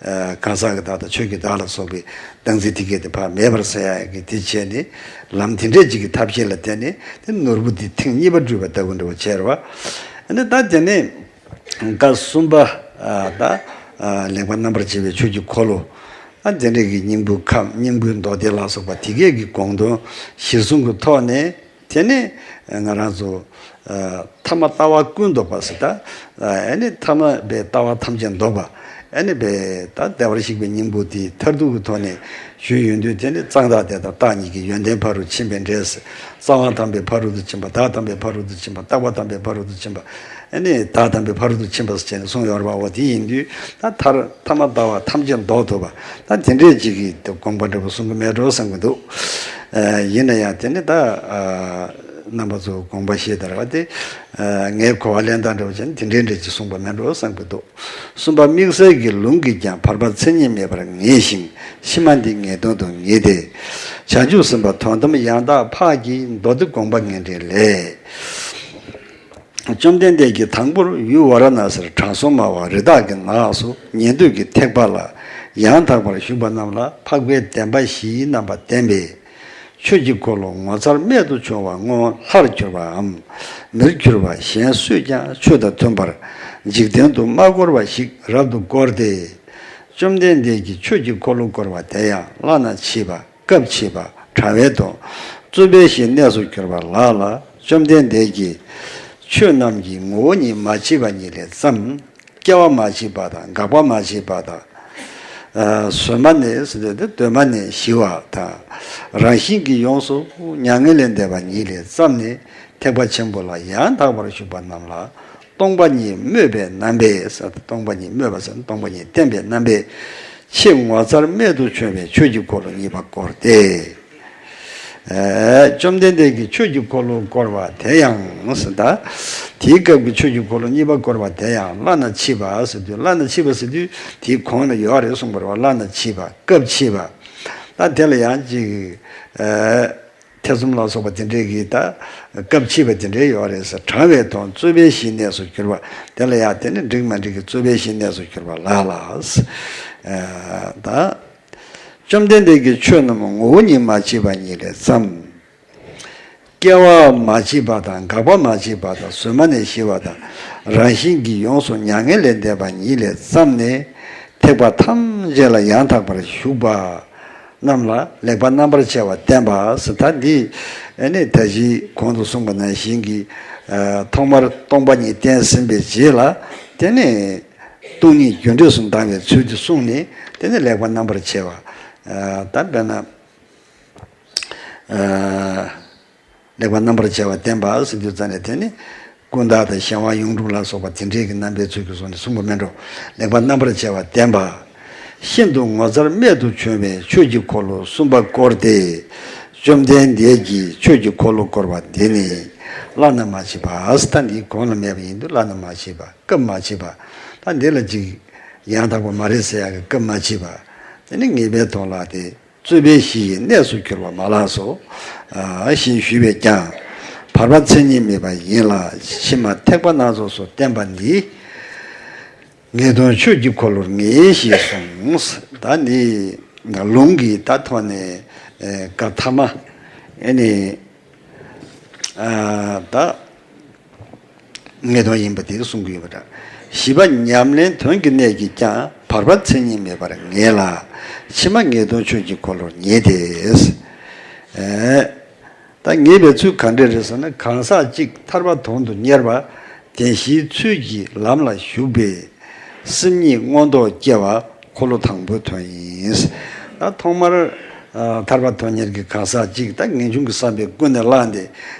གང་ཟག་གི་བདག་དང་ཆོས་ཀྱི་བདག་ལ་སོགས་པའི་བདག་འཛིན་དེ་གས་དེ་ཕར་མེད་པར་ཟེར་ཡ་གི་དེ་བྱས་ནས། ལམ་དེ་འདྲས་ཅིག་གི་ཐབས་ཤེས་ལ་བརྟེན་ནས་དེ་ནོར་བུ་དེ་ཐེངས་གཉིས་པ་བསྒྲུབས་པ་ལྟ་བུ་འདྲ་བོ་བྱས་རེད་བ། ཨ་ནི་ད་དེ་ནས་བཀའ་གསུམ་པ། ད་ལེགས་པར་རྣམ་པར་ཕྱེ་བའི་ཆོས་ཀྱི་འཁོར་ལོ། ཨ་དེ་འདྲས་ཀྱི་སྙིང་པོའི་ཁམས། སྙིང་པོའི་མདོ་སྡེ་ལ་སོགས་པ་དེ་གས་ཀྱི་དགོངས་དོན་གཞིར་བཟུང་གི་ཐོག་ནས། དེ་ནས་ང་རང་ཚོ་ཐ་མ་ལྟ་བ་ཀུན་བཟློག་པ་ཟེར། ད་ཨ་ནི་ཐ་མ་པའི་ལྟ་བ་ཐམས་ཅད་བཟློག་པ། ཨ་ནི་པའི་ད་བདེ་བར་གཤེགས་པའི་སྙིང་པོ་དེ་མཐར་ཐུག་གི་ཐོག་ནས་ཞུས་ཡོང་དུས། དེ་ནི་གཙང་དག་དེ་དང་རྟག་གཉིས་ཀྱི་ཡོན་ཏན་ཕ་རོལ་ཕྱིན་པའི་འབྲས། གཙང་བ་དམ་པའི་ཕ་རོལ་ཏུ་ཕྱིན་པ། བདག་དམ་པའི་ཕ་རོལ་ཏུ་ཕྱིན་པ། རྟག་པ་དམ་པའི་ཕ་རོལ་ཏུ་ཕྱིན་པ། ཨ་ནི་བདག་དམ་པའི་ཕ་རོལ་ཏུ་ཕྱིན་པ་ཟེར་བྱས་ནས་གསུངས་ཡོད་རེད་བ། འོ་དེ་ཡིན་དུས་ད་མཐར་ཐ་མ་ལྟ་བ་ཐམས་ཅད་བཟློག་ཐུབ་པ། ད་དེ་འདྲས་ཅིག་གི་དགོངས་པ་འདྲ་པོ་གསུང་གི་མེད་འགྲོ་བསམ་གི་འདུག་ཡིན་ན་ཡང་དེ་ནི་ད་རྣམ་པ་ཚོ་དགོངས་པ་བཞེས་དར་བ་དེ། ངས་གོ་བ་ལེན་སྟངས་འདྲ་པོ་བྱས་ན་དེ་འདྲས་འདྲས་ཅིག་གསུངས་པ་མེད་འགྲོ་བསམ་གི་འདུག་གསུམ་པ། དམིགས་བསལ་གྱི་ལུང་གིས་ཀྱང་བར་པ་མཚན་ཉིད་མེད་པར་ངེས་ཤིང་། ཕྱི་མ་འདི་ངེས་དོན་དུ་ངེས་ཏེ། བྱང་ཆུབ་སེམས་དཔའ་དོན་དམ་ཡང་དག་འཕགས་ཀྱི་མདོ་སྡེ་དགོངས་པ་ངེས་འགྲེལ་ལས། བཅོམ་ལྡན་འདས་ཀྱིས་དང་པོར་ཡུལ་ཝཱ་ར་ཎ་སིར་དྲང་སྲོང་མ་བ་རི་དྭགས་ཀྱི་ནགས་སུ་ཉན་ཐོས་ཀྱི་ཐེག་པ་ལ་ཡང་དག་པར་ཞུགས་པ་རྣམས་ལ་འཕགས་པའི་བདེན་པ་བཞིའི་རྣམ་པ་བསྟན་པས། ཆོས་ཀྱི་འཁོར་ལོ་ངོ་མཚར་རྨད་དུ་བྱུང་བ་སྔོན་ལྷར་གྱུར་པའམ་མིར་གྱུར་པ་གཞན་སུས་ཀྱང་ཆོས་དང་མཐུན་པར་འཇིག་རྟེན་དུ་མ་བསྐོར་བ་ཞིག་རབ་ཏུ་བསྐོར་ཏེ། བཅོམ་ལྡན་འདས་ཀྱིས་ཆོས་ཀྱི་འཁོར་ལོ་བསྐོར་བ་དེ་ཡང་བླ་ན་མཆིས་པ། སྐབས་ཕྱེད་པ། དྲང་བའི་དོན། རྩོད་པའི་གཞིའི་གནས་སུ་གྱུར་པ་ལགས་ལ། བཅོམ་ལྡན་འདས་ཀྱིས་ཆོས་རྣམས་ཀྱི་ངོ་བོ་ཉིད་མ་མཆིས་པ་ཉིད་ལས་བརྩམས། སྐྱེ་བ་མ་མཆིས་པ་དང་། འགག་པ་མ་མཆིས་པ་དང་། ཨ་གཟོད་མ་ནས་ཟེར་དུས་དེ་གདོད་མ་ནས་ཞི་བ་དང་། རང་བཞིན་གྱིས་ཡོངས་སུ་མྱ་ངན་ལས་འདས་པ་ཉིད་ལས་བརྩམས་ནས་ཐེག་པ་ཆེན་པོ་ལ་ཡང་དག་པར་ཞུགས་པ་རྣམས་ལ། སྟོང་པ་ཉིད་སྨོས་པའི་རྣམ་པས། སྟོང་པ་ཉིད་སྨོས་པ་ཟེར་ན་སྟོང་པ་ཉིད་བསྟན་པའི་རྣམ་པས། ཆེས་ངོ་མཚར་རྨད་དུ་བྱུང་བའི་ཆོས་ཀྱི་འཁོར་ལོ་གཉིས་པ་བསྐོར་ཏེ། ཨེ་བཅོམ་ལྡན་འདས་ཀྱིས་ཆོས་ཀྱི་འཁོར་ལོ་བསྐོར་བ་དེ་ཡང་ཟེར། ད་དེའི་སྐབས་ཀྱི་ཆོས་ཀྱི་འཁོར་ལོ་གཉིས་པ་བསྐོར་བ་དེ་ཡང་བླ་ན་མཆིས་པ་ཟེར་དུས། བླ་ན་མཆིས་པ་ཟེར་དུས་དེའི་གོང་ལ་ཡོད་རེད་གསུངས་པ་རེད་བ། བླ་ན་མཆིས་པ། སྐབས་ཕྱེད་པ། ད་དེ་ལ་ཡང་ཅིག་ཨེ། ཐེ་ཚོམ་ལ་སོགས་པ་དེ་འདྲའི་གི་ད་སྐབས་ཕྱེད་པ་དེ་འདྲའི་ཡོད་རེད་ཟེར། དྲང་བའི་དོན། རྩོད་པའི་གཞིའི་གནས་སུ་གྱུར་པ། དེ་ལ་ཡང་དེ་ནི་འགྲིག་མ་འགྲིག་གི། རྩོད་པའི་གཞིའི་གནས་སུ་གྱུར་པ་ལགས་ལ། ཨ་ད་བཅོམ་ལྡན་འདས་ཀྱིས་ཆོས་རྣམས་ངོ་བོ་ཉིད་མ་མཆིས་པ་ཉིད་ལས་བརྩམས། སྐྱེ་བ་མ་མཆིས་པ་དང་། འགག་པ་མ་མཆིས་པ་དང་། གཟོད་མ་ནས་ཞི་བ་དང་། རང་བཞིན་གྱིས་ཡོངས་སུ་མྱ་ངན་ལས་འདས་པ་ཉིད་ལས་བརྩམས་ནས་ཐེག་པ་ཐམས་ཅད་ལ་ཡང་དག་པར་ཞུགས་པ་རྣམས་ལ་ལེགས་པར་རྣམ་པར་ཕྱེ་བ་བསྟན་པ་ཟེར། ད་འདི་ཨ་ནི་ད་གཞི་གོང་དུ་གསུངས་པ་ནང་བཞིན་གྱི་ཨ་ཐོག་མར་སྟོང་པ་ཉིད་བསྟན་ཟིན་པའི་རྗེས་ལ། དེ་ནས་སྟོང་ཉིད་རྒྱུ་འབྲས་སུ་འདང་བའི་ཚུལ་དེ་གསུངས་ནས། དེ་ནས་ལེགས་པར་རྣམ་པར་ཕྱེ་བ། ཨ་ད་དཔེར་ན། ཨ་ལེགས་པར་རྣམ་པར་ཕྱེ་བ་བསྟན་པ་ཟེར་དུས་ཙམ་ནས། དེ་ནི་ཀུན་བརྟགས་དང་གཞན་དབང་ཡོངས་གྲུབ་ལ་སོགས་པ་དེ་འདྲའི་གི་རྣམ་པའི་ཚུལ་གྱིས་བཟུང་ནས་གསུངས་པ་མིན་འགྲོ། ལེགས་པར་རྣམ་པར་ཕྱེ་བ་བསྟན་པ། ཤིན་ཏུ་ངོ་མཚར་རྨད་དུ་བྱུང་བའི་ཆོས་ཀྱི་འཁོར་ལོ་གསུམ་པ་བསྐོར་ཏེ། བཅོམ་ལྡན་འདས་ཀྱིས་ཆོས་ཀྱི་འཁོར་ལོ་བསྐོར་བ་འདི་ནི་བླ་ན་མ་མཆིས་པ་ཟེར། ད་འདིའི་གོང་ལ་མེད་པ་ཡིན་དུས་བླ་ན་མ་མཆིས་པ། སྐབས་མ་མཆིས་པ། ད་འདི་ལ་ཅིག་ཡང་དག་པ་མ་རེད་ཟེར་ཡག་གི་སྐབས་མ་མཆིས་པ། དེ་ནི་ངེས་པའི་དོན་ལ་དེ། རྩོད་པའི་གཞི་ཡི་གནས་སུ་གྱུར་པ་མ་ལགས་སོ། ཞེས་ཞུས་པས་ཀྱང་། བར་པ་མཚན་ཉིད་མེད་པ་ཡིན་ལ། ཕྱི་མ་ཐེག་པ་སྣ་ཚོགས་སུ་བསྟན་པ་འདི། ངེས་དོན་ཆོས་ཀྱི་འཁོར་ལོར་ངེས་ཞེས་གསུངས། ད་ནི་ལུང་གི་ད་ཐོག་ནས་བཀའ་ཐ་མ་ཨེ་ནི་ད། ངེས་དོན་ཡིན་པ་དེ་གསུང་གི་ཡོད་པ་འདྲ། བཞི་པ། ཉམས་ལེན་དོན་གྱི་གནད་ཀྱིས་ཀྱང་བར་པ་མཚན་ཉིད་མེད་པར་ངེས་ལ། ཕྱི་མ་ངེས་དོན་ཆོས་ཀྱི་འཁོར་ལོར་ངེས་ཏེ། ཨེ། ད་ངེས་པའི་ཚུལ་ག་འདྲ་རེད་ཟེར་ན། གང་ཟག་གཅིག་ཐར་པ་དོན་དུ་གཉེར་བ་བདེན་བཞིའི་ཚུལ་གྱིས་ལམ་ལ་ཞུགས་པའི་སེམས་ཉིད་མངོན་རྟོགས་སྐྱེ་བ་འཁོར་ལོ་དང་པོའི་དོན་ཡིན། ད་ཐོག་མར་ཐར་པ་དོན་གཉེར་གྱི་གང་ཟག་གཅིག་ད་ངེས་འབྱུང་གི་བསམ་པས་ཀུན་ནས་བསླངས་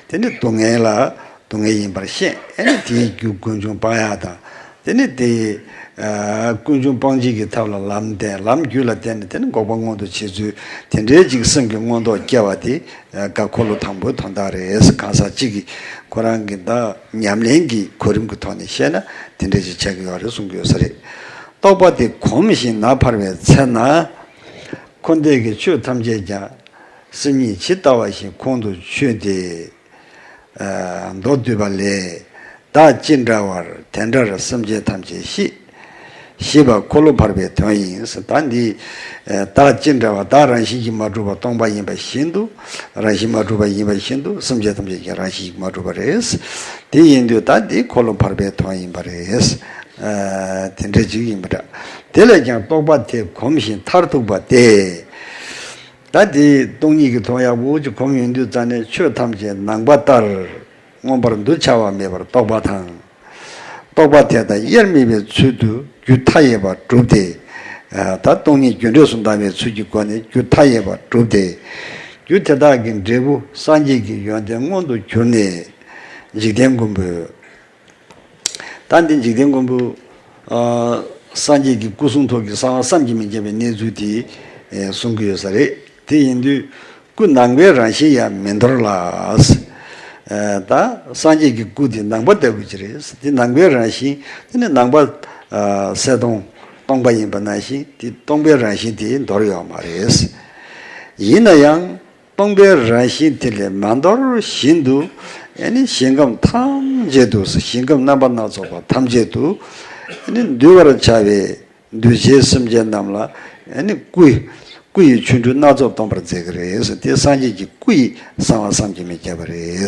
ཏེ། དེ་ནི་སྡུག་བསྔལ་ལ། སྡུག་བསྔལ་ཡིན་པར་ཤེས། ཨེ་ནི་དེའི་རྒྱུ་ཀུན་འབྱུང་སྤང་ཡག་དང་། དེ་ནི་དེ་ཀུན་འབྱུང་སྤང་བྱེད་ཀྱི་ཐབས་ལ་ལམ་བསྟན། ལམ་རྒྱུད་ལ་བརྟེན་ནས་དེ་ནི་འགོག་པ་མངོན་དུ་བྱེད་ཚུལ། དེ་འདྲའི་ཅིག་སེམས་ཀྱི་མངོན་རྟོགས་སྐྱེ་བ་དེ་འཁོར་ལོ་དང་པོའི་དོན་དག་རེད། གང་ཟག་གཅིག་གིས་ཁོ་རང་གི་ད་ཉམས་ལེན་གྱི་གོ་རིམ་གྱི་ཐོག་ནས་བཤད་ན་དེ་འདྲ་ཅིག་ཆགས་ཀྱི་ཡོད་རེད་གསུང་གི་ཡོད་ས་རེད། རྟོགས་པ་དེ་གོམས་ཤིང་ན་འཕར་བའི་ཚེ་ན། འཁོར་འདས་ཀྱི་ཆོས་ཐམས་ཅད་ཀྱང་། སེམས་ཉིད་ཇི་ལྟ་བ་བཞིན་ཁོང་དུ་ཆུད་དེ། མདོར་བསྡུས་པ་ལས། བདག་ཅི་འདྲ་བར་དེ་འདྲར་སེམས་ཅན་ཐམས་ཅད་ཤེས། ཞེས་པ་འཁོར་ལོ་བར་པའི་དོན་ཡིན། ད་འདི་བདག་ཅི་འདྲ་བ། བདག་རང་བཞིན་གྱིས་མ་གྲུབ་པ་སྟོང་པ་ཡིན་པ་བཞིན་དུ། རང་བཞིན་མ་གྲུབ་པ་ཡིན་པ་བཞིན་དུ་སེམས་ཅན་ཐམས་ཅད་ཀྱང་རང་བཞིན་གྱིས་མ་གྲུབ་པ་རེད། དེ་ཡིན་དུས་ད་འདི་འཁོར་ལོ་བར་པའི་དོན་ཡིན་པ་རེད། དེ་འདྲ་ཅིག་ཡིན་པ་འདྲ། དེ་ལས་ཀྱང་རྟོག་པ་དེ་གོམས་ཤིང་མཐར་ཐུག་པ་སྟེ། ད་དེ་སྟོང་ཉིད་ཀྱི་དོན་ཡག་པོ་ཅིག་གོམས་ཡོང་དུས་ཙ་ནས་ཆོས་ཐམས་ཅད་ནང་པ་ལྟར་མངོན་པར་འདུ་བྱ་བ་མེད་པར་རྟོགས་པ་དང་། རྟོག་པ་དེ་དག་དབྱེར་མེད་པའི་ཚུལ་དུ་རྒྱུ་མཐའ་ཡས་པར་གྲུབ་སྟེ། ད་སྟོང་ཉིད་རྒྱུ་འབྲས་སུ་ལྟ་བའི་ཚུལ་གྱི་སྒོ་ནས་རྒྱུ་མཐའ་ཡས་པར་གྲུབ་སྟེ། རྒྱུ་དེ་དག་གི་འབྲས་བུ་སངས་རྒྱས་ཀྱི་ཡོན་ཏན་མངོན་དུ་གྱུར་ནས་འཇིག་རྟེན་མགོན་པོས། ད་འདི་འཇིག་རྟེན་མགོན་པོ། ཨ། སངས་རྒྱས་ཀྱི་སྐུ་གསུང་ཐུགས་ཀྱི་གསང་བ་བསམ་གྱིས་མི་ཁྱབ་པའི་གནས་ཚུལ་དེ། ཨེ། གསུང་གི་ཡོད་ས་རེད། དེ་ཡིན་དུས་སྐུ་ནང་པའི་རང་བཞིན་ཡང་མི་འདོར་ལ། ཨེ། ད་སངས་རྒྱས་ཀྱི་སྐུ་དེ་ནང་པ་ལྟ་བུ་ཅིག་རེད། དེ་ནང་པའི་རང་བཞིན་དེ་ནི་ནང་པ། ཨ། གསལ་སྟོང་སྟོང་པ་ཡིན་པ་ནང་བཞིན་དེ་སྟོང་པའི་རང་བཞིན་དེ་འདོར་ཡོད་མ་རེད། ཡིན་ན་ཡང་། སྟོང་པའི་རང་བཞིན་དེ་ལས་མ་འདོར་བཞིན་དུ། ཨེ་ནི་ཞིང་ཁམས་ཐམས་ཅད་དུ། ཞིང་ཁམས་རྣམ་པ་སྣ་ཚོགས་པ་ཐམས་ཅད་དུ། ཨེ་ནི་འདུལ་བར་བྱ་བའི་གདུལ་བྱའི་སེམས་ཅན་རྣམས་ལ། ཨེ་ནི་སྐུ། སྐུ་ཡི་ཆོ་འཕྲུལ་སྣ་ཚོགས་སྟོན་པར་མཛད་ཀྱི་རེད། དེ་སངས་རྒྱས་ཀྱི་སྐུ་ཡི་གསང་བ་བསམ་གྱིས་མི་ཁྱབ་པ་རེད།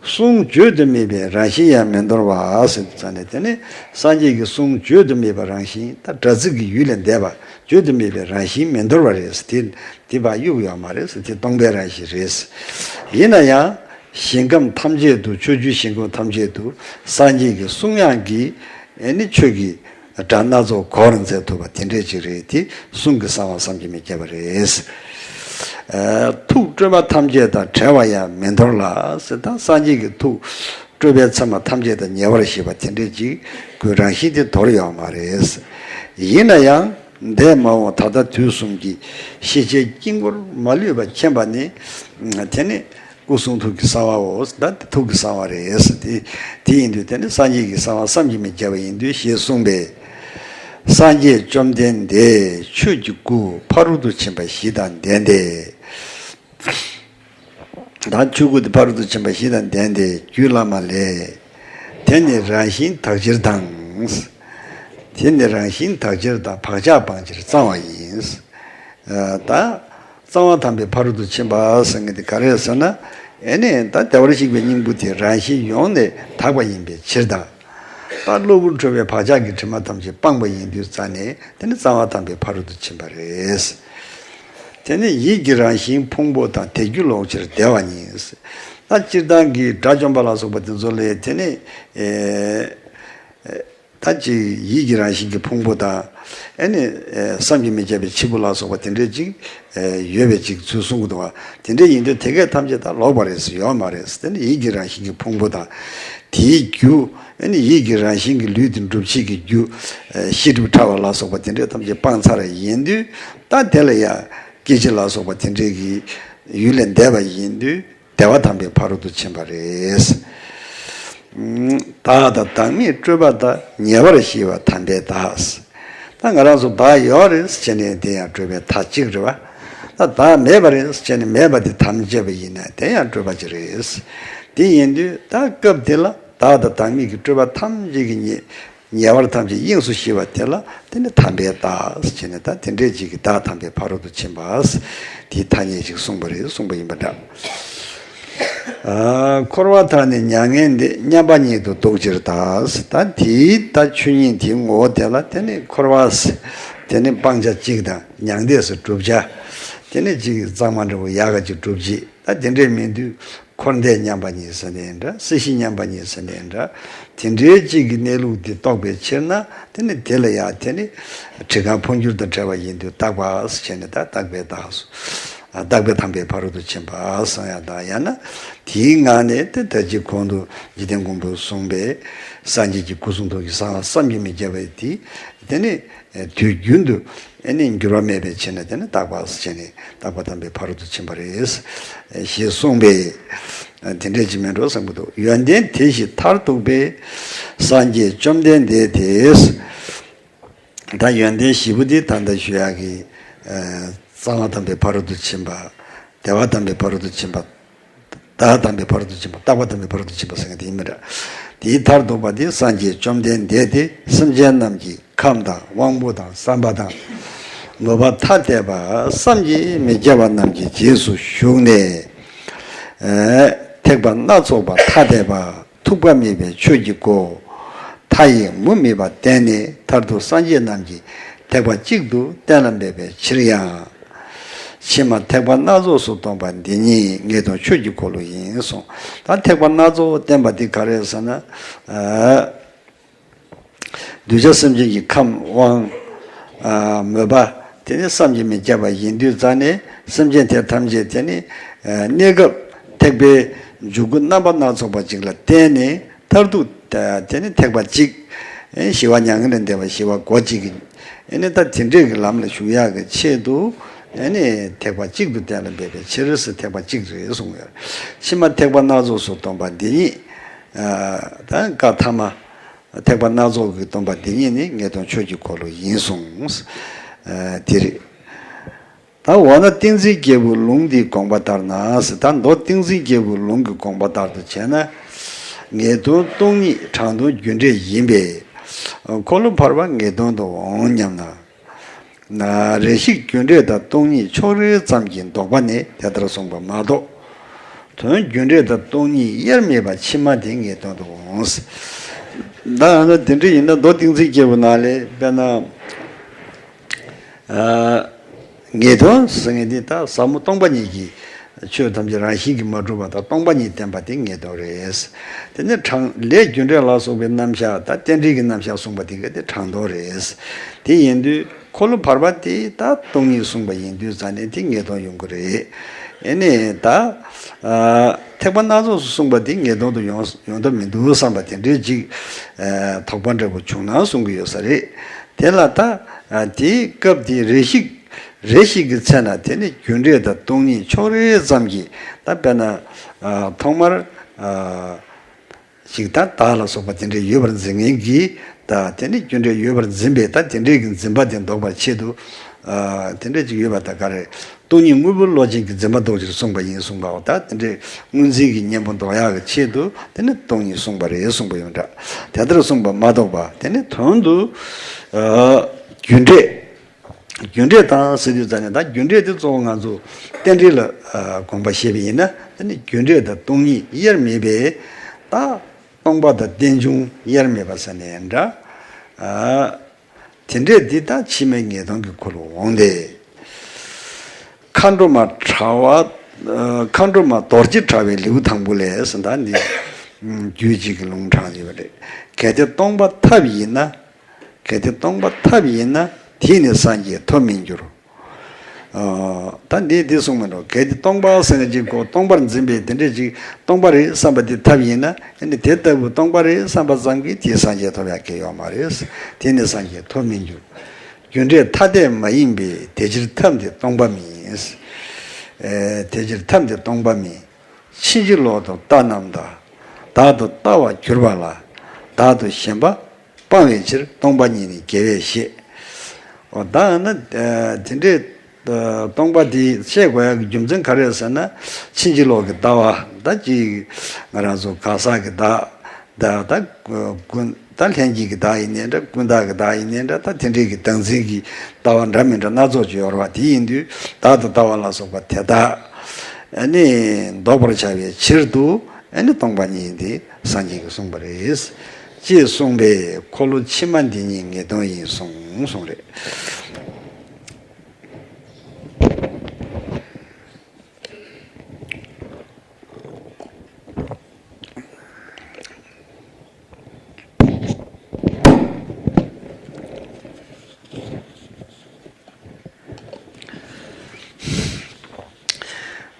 གསུང་བརྗོད་དུ་མེད་པའི་རང་བཞིན་ཡང་མི་འདོར་བ་ཟེར་དུས་ཙ་ནས། དེ་ནི་སངས་རྒྱས་ཀྱི་གསུང་བརྗོད་དུ་མེད་པའི་རང་བཞིན། ད་སྒྲ་ཚིག་གི་ཡུལ་ལས་འདས་པ། བརྗོད་དུ་མེད་པའི་རང་བཞིན་མི་འདོར་བ་རེད། དེ་དེ་བ་གཡུག་ཡོད་མ་རེད། དེ་སྟོང་པའི་རང་བཞིན་རེད། ཡིན་ན་ཡང་ཞིང་ཁམས་ཐམས་ཅད་དུ། ཕྱོགས་བཅུའི་ཞིང་ཁམས་ཐམས་ཅད་དུ་སངས་རྒྱས་ཀྱི་གསུང་དབྱངས་ཀྱིས། ཨེ་ནི་ཆོས་ཀྱི་སྒྲ་སྣ་ཚོགས་སྒོར་མཛད་ཐུབ་པ་དེ་འདྲས་ཅིག་རེད། དེ་གསུང་གི་གསང་བ་བསམ་གྱིས་མི་ཁྱབ་པ་རེད། ཨ། ཐུགས་སྤྲོས་པ་ཐམས་ཅད་དང་བྲལ་བ་ཡང་མི་འདོར་ལ་ཟེར། ད་སངས་རྒྱས་ཀྱི་ཐུགས་སྤྲོས་པའི་མཚན་མ་ཐམས་ཅད་དང་ཉེ་བར་ཞི་བ་དེ་འདྲས་ཅིག་སྐུའི་རང་བཞིན་དེ་འདོར་ཡོད་མ་རེད། ཡིན་ན་ཡང་འདས་མ་འོངས་ད་ལྟ་དུས་གསུམ་གྱི་ཤེས་བྱའི་དཀྱིལ་འཁོར་མ་ལུས་པ་མཁྱེན་པ་ནི། དེ་ནི། སྐུ་གསུང་ཐུགས་ཀྱི་གསང་བའོ། ད་ཐུགས་ཀྱི་གསང་བ་རེད། དེ་དེ་ཡིན་དུས་དེ་ནི་སངས་རྒྱས་ཀྱི་གསང་བ་བསམ་གྱིས་མི་ཁྱབ་པ་ཡིན་དུས་ཞེས་གསུངས་པས། སངས་རྒྱས་བཅོམ་ལྡན་འདས་ཆོས་ཀྱི་སྐུ་ཕ་རོལ་ཏུ་ཕྱིན་པ་བཞི་དང་ལྡན་ཏེ། ད་ཆོས་སྐུ་དེ་ཕ་རོལ་ཏུ་ཕྱིན་པ་བཞི་དང་ལྡན་ཏེ་རྒྱུད་བླ་མ་ལས། དེ་ནི་རང་བཞིན་དག་ཕྱིར་དང་། དེ་ནི་རང་བཞིན་དག་ཕྱིར་དང་། བག་ཆགས་སྤང་ཕྱིར་གཙང་བ་ཡིན། ད་གཙང་བ་དམ་པའི་ཕ་རོལ་ཏུ་ཕྱིན་པ་ཟེར་མཁན་དེ་ག་རེ་ཟེར་ན། ཨེ་ནི་ད་བདེ་བར་གཤེགས་པའི་སྙིང་པོ་དེ་རང་བཞིན་ཡོངས་ནས་དག་པ་ཡིན་པའི་ཕྱིར་དང་། ད་གློ་བུར་འཁྲུལ་པའི་བག་ཆགས་ཀྱི་དྲི་མ་ཐམས་ཅད་སྤངས་པ་ཡིན་དུས་ཙ་ནས་དེ་ནི་གཙང་བ་དམ་པའི་ཕ་རོལ་ཏུ་ཕྱིན་པ་རེད། དེ་ནི་ཡིད་ཀྱི་རང་བཞིན་ཕུང་པོ་དང་། དེ་རྒྱུ་ལོག་ཕྱིར་བདེ་བ་ཉིད། ད་སྤྱིར་བཏང་གི་དགྲ་བཅོམ་པ་ལ་སོགས་པ་དེ་ཚོ་ལས་དེ་ནི། ཨེ། ད་ཅིག་ཡིད་ཀྱི་རང་བཞིན་གྱི་ཕུང་པོ་དང་། ཨེ་ནི། ཨེ། བསམ་གྱིས་མི་ཁྱབ་པའི་འཆི་འཕོ་ལ་སོགས་པ་དེ་འདྲས་ཅིག་ཨེ། ཡོད་པའི་ཅིག་ཚུལ་གསུང་གི་འདུག་བ། དེ་འདྲས་ཡིན་དུས་དེ་གས་ཐམས་ཅད་ད་ལོག་པ་རེད་ཟེར། ཡོད་མ་རེད་ཟེར། དེ་ནི་ཡིད་ཀྱི་རང་བཞིན་གྱི་ཕུང་པོ་དང་། དེའི་རྒྱུ། ཨེ་ནི་ཡིད་ཀྱི་རང་བཞིན་གྱི་ལུས་དེ་འགྲུབ་བྱེད་ཀྱི་རྒྱུ། ཨེ། ཤེས་སྒྲིབ་ཕྲ་བ་ལ་སོགས་པ་དེ་འདྲས་ཐམས་ཅད་སྤངས་ཚར་བ་ཡིན་དུས། ད་དེ་ལ་ཡང་སྐྱེ་འཆི་ལ་སོགས་པ་དེ་འདྲས་ཀྱི་ཡུལ་ལས་འདས་པ་ཡིན་དུས། བདེ་བ་དམ་པའི་ཕ་རོལ་ཏུ་ཕྱིན་པ་རེད། བདག་དང་བདག་མེད་སྤྲོས་པ་དག། ཉེ་བར་ཞི་བ་དམ་པའི་བདག། ད་ང་རང་ཚོ་བདག་ཡོད་རེད་ཟེར་ནས་དེ་ཡང་སྤྲོས་པའི་མཐའ་གཅིག་རེད་བ། ད་བདག་མེད་པ་རེད་ཟེར་ནས་མེད་པ་དེ་དམ་བཅས་པ་ཡིན་ན་དེ་ཡང་སྤྲོས་པ་ཅིག་རེད། དེ་ཡིན་དུས་ད་སྐབས་དེ་ལ་བདག་དང་བདག་མེད་ཀྱི་སྤྲོས་པ་ཐམས་ཅད་ཀྱི་ཉེ་ཉེ་བར་ཐམས་ཅད་དབྱིངས་སུ་ཞི་བ་དེ་ལ་དེ་ནི་དམ་པའི་བདག་ཟེར་ནས། ད་དེ་འདྲས་ཅིག་གི་བདག་དམ་པའི་ཕ་རོལ་ཏུ་ཕྱིན་པ་དེའི་ཐ་སྙད་ཅིག་གསུངས་པ་རེད། གསུངས་པ་ཡིན་པ་འདྲ། ཨ། འཁོར་བ་དག་ནི་མྱ་ངན་འདས། མཉམ་པ་ཉིད་དུ་ལྡོག་ཕྱིར་བདག། ད་དེའི་ད་ཆོས་ཉིད་དེའི་ངོ་བོ་དེ་ལ་དེ་ནི་འཁོར་བ་ཟེར་དེ་ནི་སྤང་བྱ་གཅིག་དང་། མྱང་འདས་ཟེར་བསྒྲུབ་བྱ་དེ་ནི་གཅིག་གཙང་མ་འདྲ་བོ་ཡག་ག་ཅིག་སྒྲུབ་བྱེད། ད་དེ་འདྲས་མི་འདུག་འཁོར་འདས་མཉམ་པ་ཉིད་ཟེར་ནའི་འདྲ། སྲིད་ཞི་མཉམ་པ་ཉིད་ཟེར་ནའི་འདྲ། དེ་འདྲའི་གཅིག་གི་གནས་ལུགས་དེ་རྟོགས་པའི་ཕྱིར་ན། དེ་ནི་དེ་ལ་ཡང་དེ་ནི་བྲི་གང་འཕོ་འགྱུར་དང་བྲལ་བ་ཡིན་དུས་རྟག་པ་ཟེར་བྱས་ནས། ད་རྟག་པའི་བདག་སོ། རྟག་པའི་དམ་པའི་ཕ་རོལ་ཏུ་ཕྱིན་པ་གསུང་ཡ་དང་། ཡང་ན་དེའི་ངང་ནས་དེ་ད་ཅི་གོང་དུ་འཇིག་རྟེན་མགོན་པོས་གསུངས་པའི་སངས་རྒྱས་ཀྱི་སྐུ་གསུང་ཐུགས་ཀྱི་གསང་བ་བསམ་གྱིས་མི་ཁྱབ་པ་དེ། དེ་ནི་དུས་རྒྱུན་དུ་ཨེ་ནི་འགྱུར་བ་མེད་པའི་ཕྱིར་ན་དེ་ནི་རྟག་པ་ཟེར་བྱས་ནས་རྟག་པ་དམ་པའི་ཕ་རོལ་ཏུ་ཕྱིན་པ་རེད་ཞེས་གསུངས་པས། དེ་འདྲས་ཅིག་མིན་འགྲོ་བསམ་གྱི་འདུག་ཡོན་ཏན་དེ་བཞི་མཐར་ཐུག་པའི་སངས་རྒྱས་བཅོམ་ལྡན་འདས་དེས། ད་ཡོན་ཏན་བཞི་པོ་འདི་ད་ལྟ་ཞུ་ཡག་གི། ཨ། གཙང་བ་དམ་པའི་ཕ་རོལ་ཏུ་ཕྱིན་པ། བདེ་བ་དམ་པའི་ཕ་རོལ་ཏུ་ཕྱིན་པ། བདག་དམ་པའི་ཕ་རོལ་ཏུ་ཕྱིན་པ། རྟག་པ་དམ་པའི་ཕ་རོལ་ཏུ་ཕྱིན་པ་ཟེར་མཁན་དེ་ཡིན་པ་འདྲ། དེའི་མཐར་ཐུག་པ་དེ་སངས་རྒྱས་བཅོམ་ལྡན་འདས་དེ་སེམས་ཅན་རྣམས་ཀྱི་ཁམས་དང་དབང་པོ་དང་བསམ་པ་དང་མོས་པ་ཐ་དད་པ་བསམ་གྱིས་མི་ཁྱབ་པ་རྣམས་ཀྱི་རྗེས་སུ་ཞུགས་ནས། ཨ་ཐེག་པ་སྣ་ཚོགས་པ་ཐ་དད་པ་ཐུག་པ་མེད་པའི་ཆོས་ཀྱི་སྒོ་མཐའ་ཡས་མུ་མེད་པ་བསྟན་ནས་མཐར་ཐུག་སངས་རྒྱས་རྣམས་ཀྱི་ཐེག་པ་གཅིག་ཏུ་གཏན་ལ་འབེབས་པའི་ཕྱིར་ཡང་། ཕྱི་མ་ཐེག་པ་སྣ་ཚོགས་སུ་སྟོན་པ་འདི་ཉིད་ངེས་དོན་ཆོས་ཀྱི་འཁོར་ལོ་ཡིན་གསུངས། ད་ཐེག་པ་སྣ་ཚོགས་བསྟན་པ་འདི་ག་རེ་ཟེར་ན། ཨ་གདུལ་བྱ་སེམས་ཅན་གྱི་ཁམས་དབང་། ཨ་མོས་པ་དེ་ནི་བསམ་གྱིས་མི་ཁྱབ་པ་ཡིན་དུས་ཙང་ནས་སེམས་ཅན་དེ་ཐམས་ཅད་དེ་ནི་ཨ་གནས་སྐབས་ཐེག་པའི་འཇུག་སྒོ་རྣམ་པ་སྣ་ཚོགས་པ་ཅིག་ལ་བརྟེན་ནས། མཐར་ཐུག་དེ་ནི་ཐེག་པ་གཅིག་ཞི་བ་མྱ་ངན་ལས་འདས་པ་ཞི་བ་སྒོ་གཅིག་གི་ཨེ་ནི་ད་དེ་འདྲས་ཀྱི་ལམ་ལ་ཞུགས་ཡག་གི་ཆེད་དུ་ཨེ་ནི་ཐེག་པ་གཅིག་ཏུ་གཏན་ལ་འབེབས་པའི་ཕྱིར་ཟེར་ཐེག་པ་གཅིག་རེད་གསུངས་ཡོད། ཕྱི་མ་ཐེག་པ་སྣ་ཚོགས་སུ་སྟོན་པ་འདི་ཉིད་ད་བཀའ་ཐ་མ་ཐེག་པ་སྣ་ཚོགས་ཀྱི་སྟོན་པ་འདི་ཉིད་ནི་ངེས་དོན་ཆོས་ཀྱི་འཁོར་ལོ་ཡིན་གསུངས། དེ་རེད། ད་འོ་ན་ཏིང་འཛིན་རྒྱལ་པོའི་ལུང་འདིའི་དགོངས་པ་ལྟར་ན་ཟེར། ད་མདོ་ཏིང་འཛིན་རྒྱལ་པོའི་ལུང་གི་དགོངས་པ་ལྟར་དུ་བྱས་ན། ངེས་དོན་སྟོང་ཉིད་དྲང་དོན་རྒྱུ་འབྲས་ཡིན་པས། འཁོར་ལོ་བར་པ་ངེས་དོན་དུ་འོང་སྙམ་ན། རེ་ཞིག་རྒྱུ་འབྲས་དང་སྟོང་ཉིད་ཕྱོགས་རེ་ཙམ་གྱི་ལྡོག་པ་ནི་དེ་ལྟར་གསུངས་པ་མ་གཏོགས། དོན་རྒྱུ་འབྲས་དང་སྟོང་ཉིད་དབྱེར་མེད་པ་ཕྱི་མ་དེ་ངེས་དོན་དུ་འོང་། ད་ཡང་ན་དེ་འདྲ་ཡིན་ན་མདོ་ཏིང་འཛིན་རྒྱལ་པོའི་ནང་ལས་དཔེར་ན། ཨ་ངེས་དོན་ཟེར་མཁན་འདི་ད་ཟབ་མོ་སྟོང་པ་ཉིད་ཀྱི་ཆོས་ཐམས་ཅད་རང་བཞིན་གྱིས་མ་གྲུབ་པ་དང་སྟོང་པ་ཉིད་བསྟན་པ་དེ་ངེས་དོན་རེད། དེ་ནས་དྲང་ལས་རྒྱུ་འབྲས་ལ་སོགས་པའི་རྣམ་གཞག་དང་རྟེན་འབྲེལ་གྱི་རྣམ་གཞག་གསུངས་པ་དེ་ག་དེ་དྲང་དོན་རེད། དེ་ཡིན་དུས་འཁོར་ལོ་བར་པ་དེ་ད་སྟོང་ཉིད་གསུངས་པ་ཡིན་དུས་ཙང་ནས་དེ་ངེས་དོན་ཡོང་གི་རེད། ཨེ་ནས་ད་ཨ་ཐེག་པ་སྣ་ཚོགས་སུ་གསུངས་པ་དེ་ངེས་དོན་དུ་ཡོང་ཡོང་ཐབས་མི་འདུག་བསམ་པ་དེ་འདྲའི་ཅིག་ཨ་དོགས་པ་འདྲ་པོ་བྱུང་ན་གསུང་གི་ཡོད་ས་རེད། དེ་ལ་ད་ཨ་དེའི་སྐབས་དེའི་རེ་ཞིག་རེ་ཞིག་གི་ཚེ་ན་དེ་ནི་རྒྱུ་འབྲས་དང་སྟོང་ཉིད་ཕྱོགས་རེ་ཙམ་གྱིས་ད་དཔེར་ན་ཨ་ཐོག་མར་ཨ་ཞིག་ད་བདག་ལ་སོགས་པ་དེ་འདྲས་ཡོད་པར་འཛིན་མཁན་གྱིས་ད་དེ་ནི་རྒྱུ་འབྲས་ཡོད་པར་འཛིན་པས་ད་དེ་འདྲས་ཀྱི་འཛིན་པ་དེ་ལྡོག་པར་ཆེད་དུ་ཨ་དེ་འདྲས་ཅིག་ཡོད་པ་ད་ག་རེ། སྟོང་ཉིད་དངོས་པོའི་བློ་ཅན་གྱི་འཛིན་པ་ལྡོག་ཕྱིར་གསུངས་པ་ཡིན་གསུངས་པའོ། ད་དེ་འདྲས་དངོས་འཛིན་གྱི་གཉེན་པོ་ལྡོག་ཡག་གི་ཆེད་དུ་དེ་ནི་སྟོང་ཉིད་གསུངས་པ་རེད་གསུངས་པ་ཡོད་འདྲ། དེ་ལྟར་གསུངས་པ་མ་གཏོགས་པ་དེ་ནི་དོན་དུ་ཨ་རྒྱུ་འབྲས། རྒྱུ་འབྲས་དང་ཟེར་དུས་ཙང་ནས་ད་རྒྱུ་འབྲས་དེ་གཙོ་བོ་ང་ཚོ་རྟེན་འབྲེལ་ལ་ཨ་དགོངས་པ་བཞེས་པ་ཡིན་ན་དེ་ནི་རྒྱུ་འབྲས་དང་སྟོང་ཉིད་དབྱེར་མེད་པས་ད་སྟོང་པ་དང་རྟེན་འབྱུང་དབྱེར་མེད་པ་ཟེར་ནའི་འདྲ། ཨ་དེ་འདྲས་འདི་ད་ཕྱི་མའི་ངེས་དོན་གྱི་འཁོར་ལོ་འོང་སྟེ། མཁའ་འགྲོ་མ་དྲ་བ། ཨ་མཁའ་འགྲོ་མ་རྡོ་རྗེ་དྲ་བའི་ལེའུ་དང་པོ་ལས་ཟེར་ད་འདི་རྒྱུད་གཅིག་གི་ལུང་དྲངས་ཡོད་པ་རེད། གལ་ཏེ་སྟོང་པ་ཐབས་ཡིན་ན། གལ་ཏེ་སྟོང་པ་ཐབས་ཡིན་ན་དེས་ནི་སངས་རྒྱས་ཐོབ་མི་འགྱུར། ཨ་ད་འདི་འདི་གསུངས་མི་འགྲོ། གལ་ཏེ་སྟོང་པ་ཟེར་མཁན་ཅིག་གོ་སྟོང་པར་འཛིན་པའི་དེ་འདྲ་ཅིག་སྟོང་པ་རེད་བསམ་པ་དེ་ཐབས་ཡིན་ན་ཨ་ནི་དེ་ལྟ་བུ་སྟོང་པ་རེད་བསམ་པ་ཙམ་གྱིས་དེས་སངས་རྒྱས་ཐོབ་ཡག་གི་ཡོད་མ་རེད། དེས་ནི་སངས་རྒྱས་ཐོབ་མི་འགྱུར། རྒྱུ་འབྲས་ཐ་དད་མ་ཡིན་པས་དེ་ཕྱིར་ཐབས་འདི་སྟོང་པ་མིན། ཨེ་དེ་ཕྱིར་ཐབས་འདི་སྟོང་པ་མིན། ཕྱིན་ཅི་ལོག་ཏུ་ལྟ་རྣམས་དང་། བདག་ཏུ་ལྟ་བར་གྱུར་པ་ལ། བདག་ཏུ་ཞེན་པ་སྤང་བའི་ཕྱིར། སྟོང་པ་ཉིད་ནི་དགེ་བས་བཤད། འོ་ད་ན་དེ་འདྲའི་སྟོང་པ་དེ་བཤད་དགོས་ཡག་གི་རྒྱུ་མཚན་ག་རེ་ཟེར་ན། ཕྱིན་ཅི་ལོག་གི་ལྟ་བ་ད་ཅིག་ང་རང་ཚོ་གང་ཟག་གི་བདག་ད་ད་ཀུན་ད་ལྷན་སྐྱེས་ཀྱི་བདག་ཡིན་ནའི་འདྲ། ཀུན་བཏགས་ཀྱི་བདག་ཡིན་ནའི་འདྲ། ད་དེ་འདྲའི་གི་བདག་འཛིན་གྱི་ལྟ་བ་འདྲ་མི་འདྲ་སྣ་ཚོགས་ཅིག་ཡོད་རེད་བ། དེ་ཡིན་དུས་བདག་ཏུ་ལྟ་བ་ལ་སོགས་པ་དེ་དག་ཨ་ནི་ལྡོག་པར་བྱ་བའི་ཕྱིར་དུ་ཨ་ནི་སྟོང་པ་ཉིད་དེ་སངས་རྒྱས་ཀྱིས་གསུངས་པ་རེད། ཅེས་གསུངས་པས་འཁོར་ལོ་ཕྱི་མ་འདི་ཉིད་ངེས་དོན་ཡིན་གསུངས་གསུངས་རེད།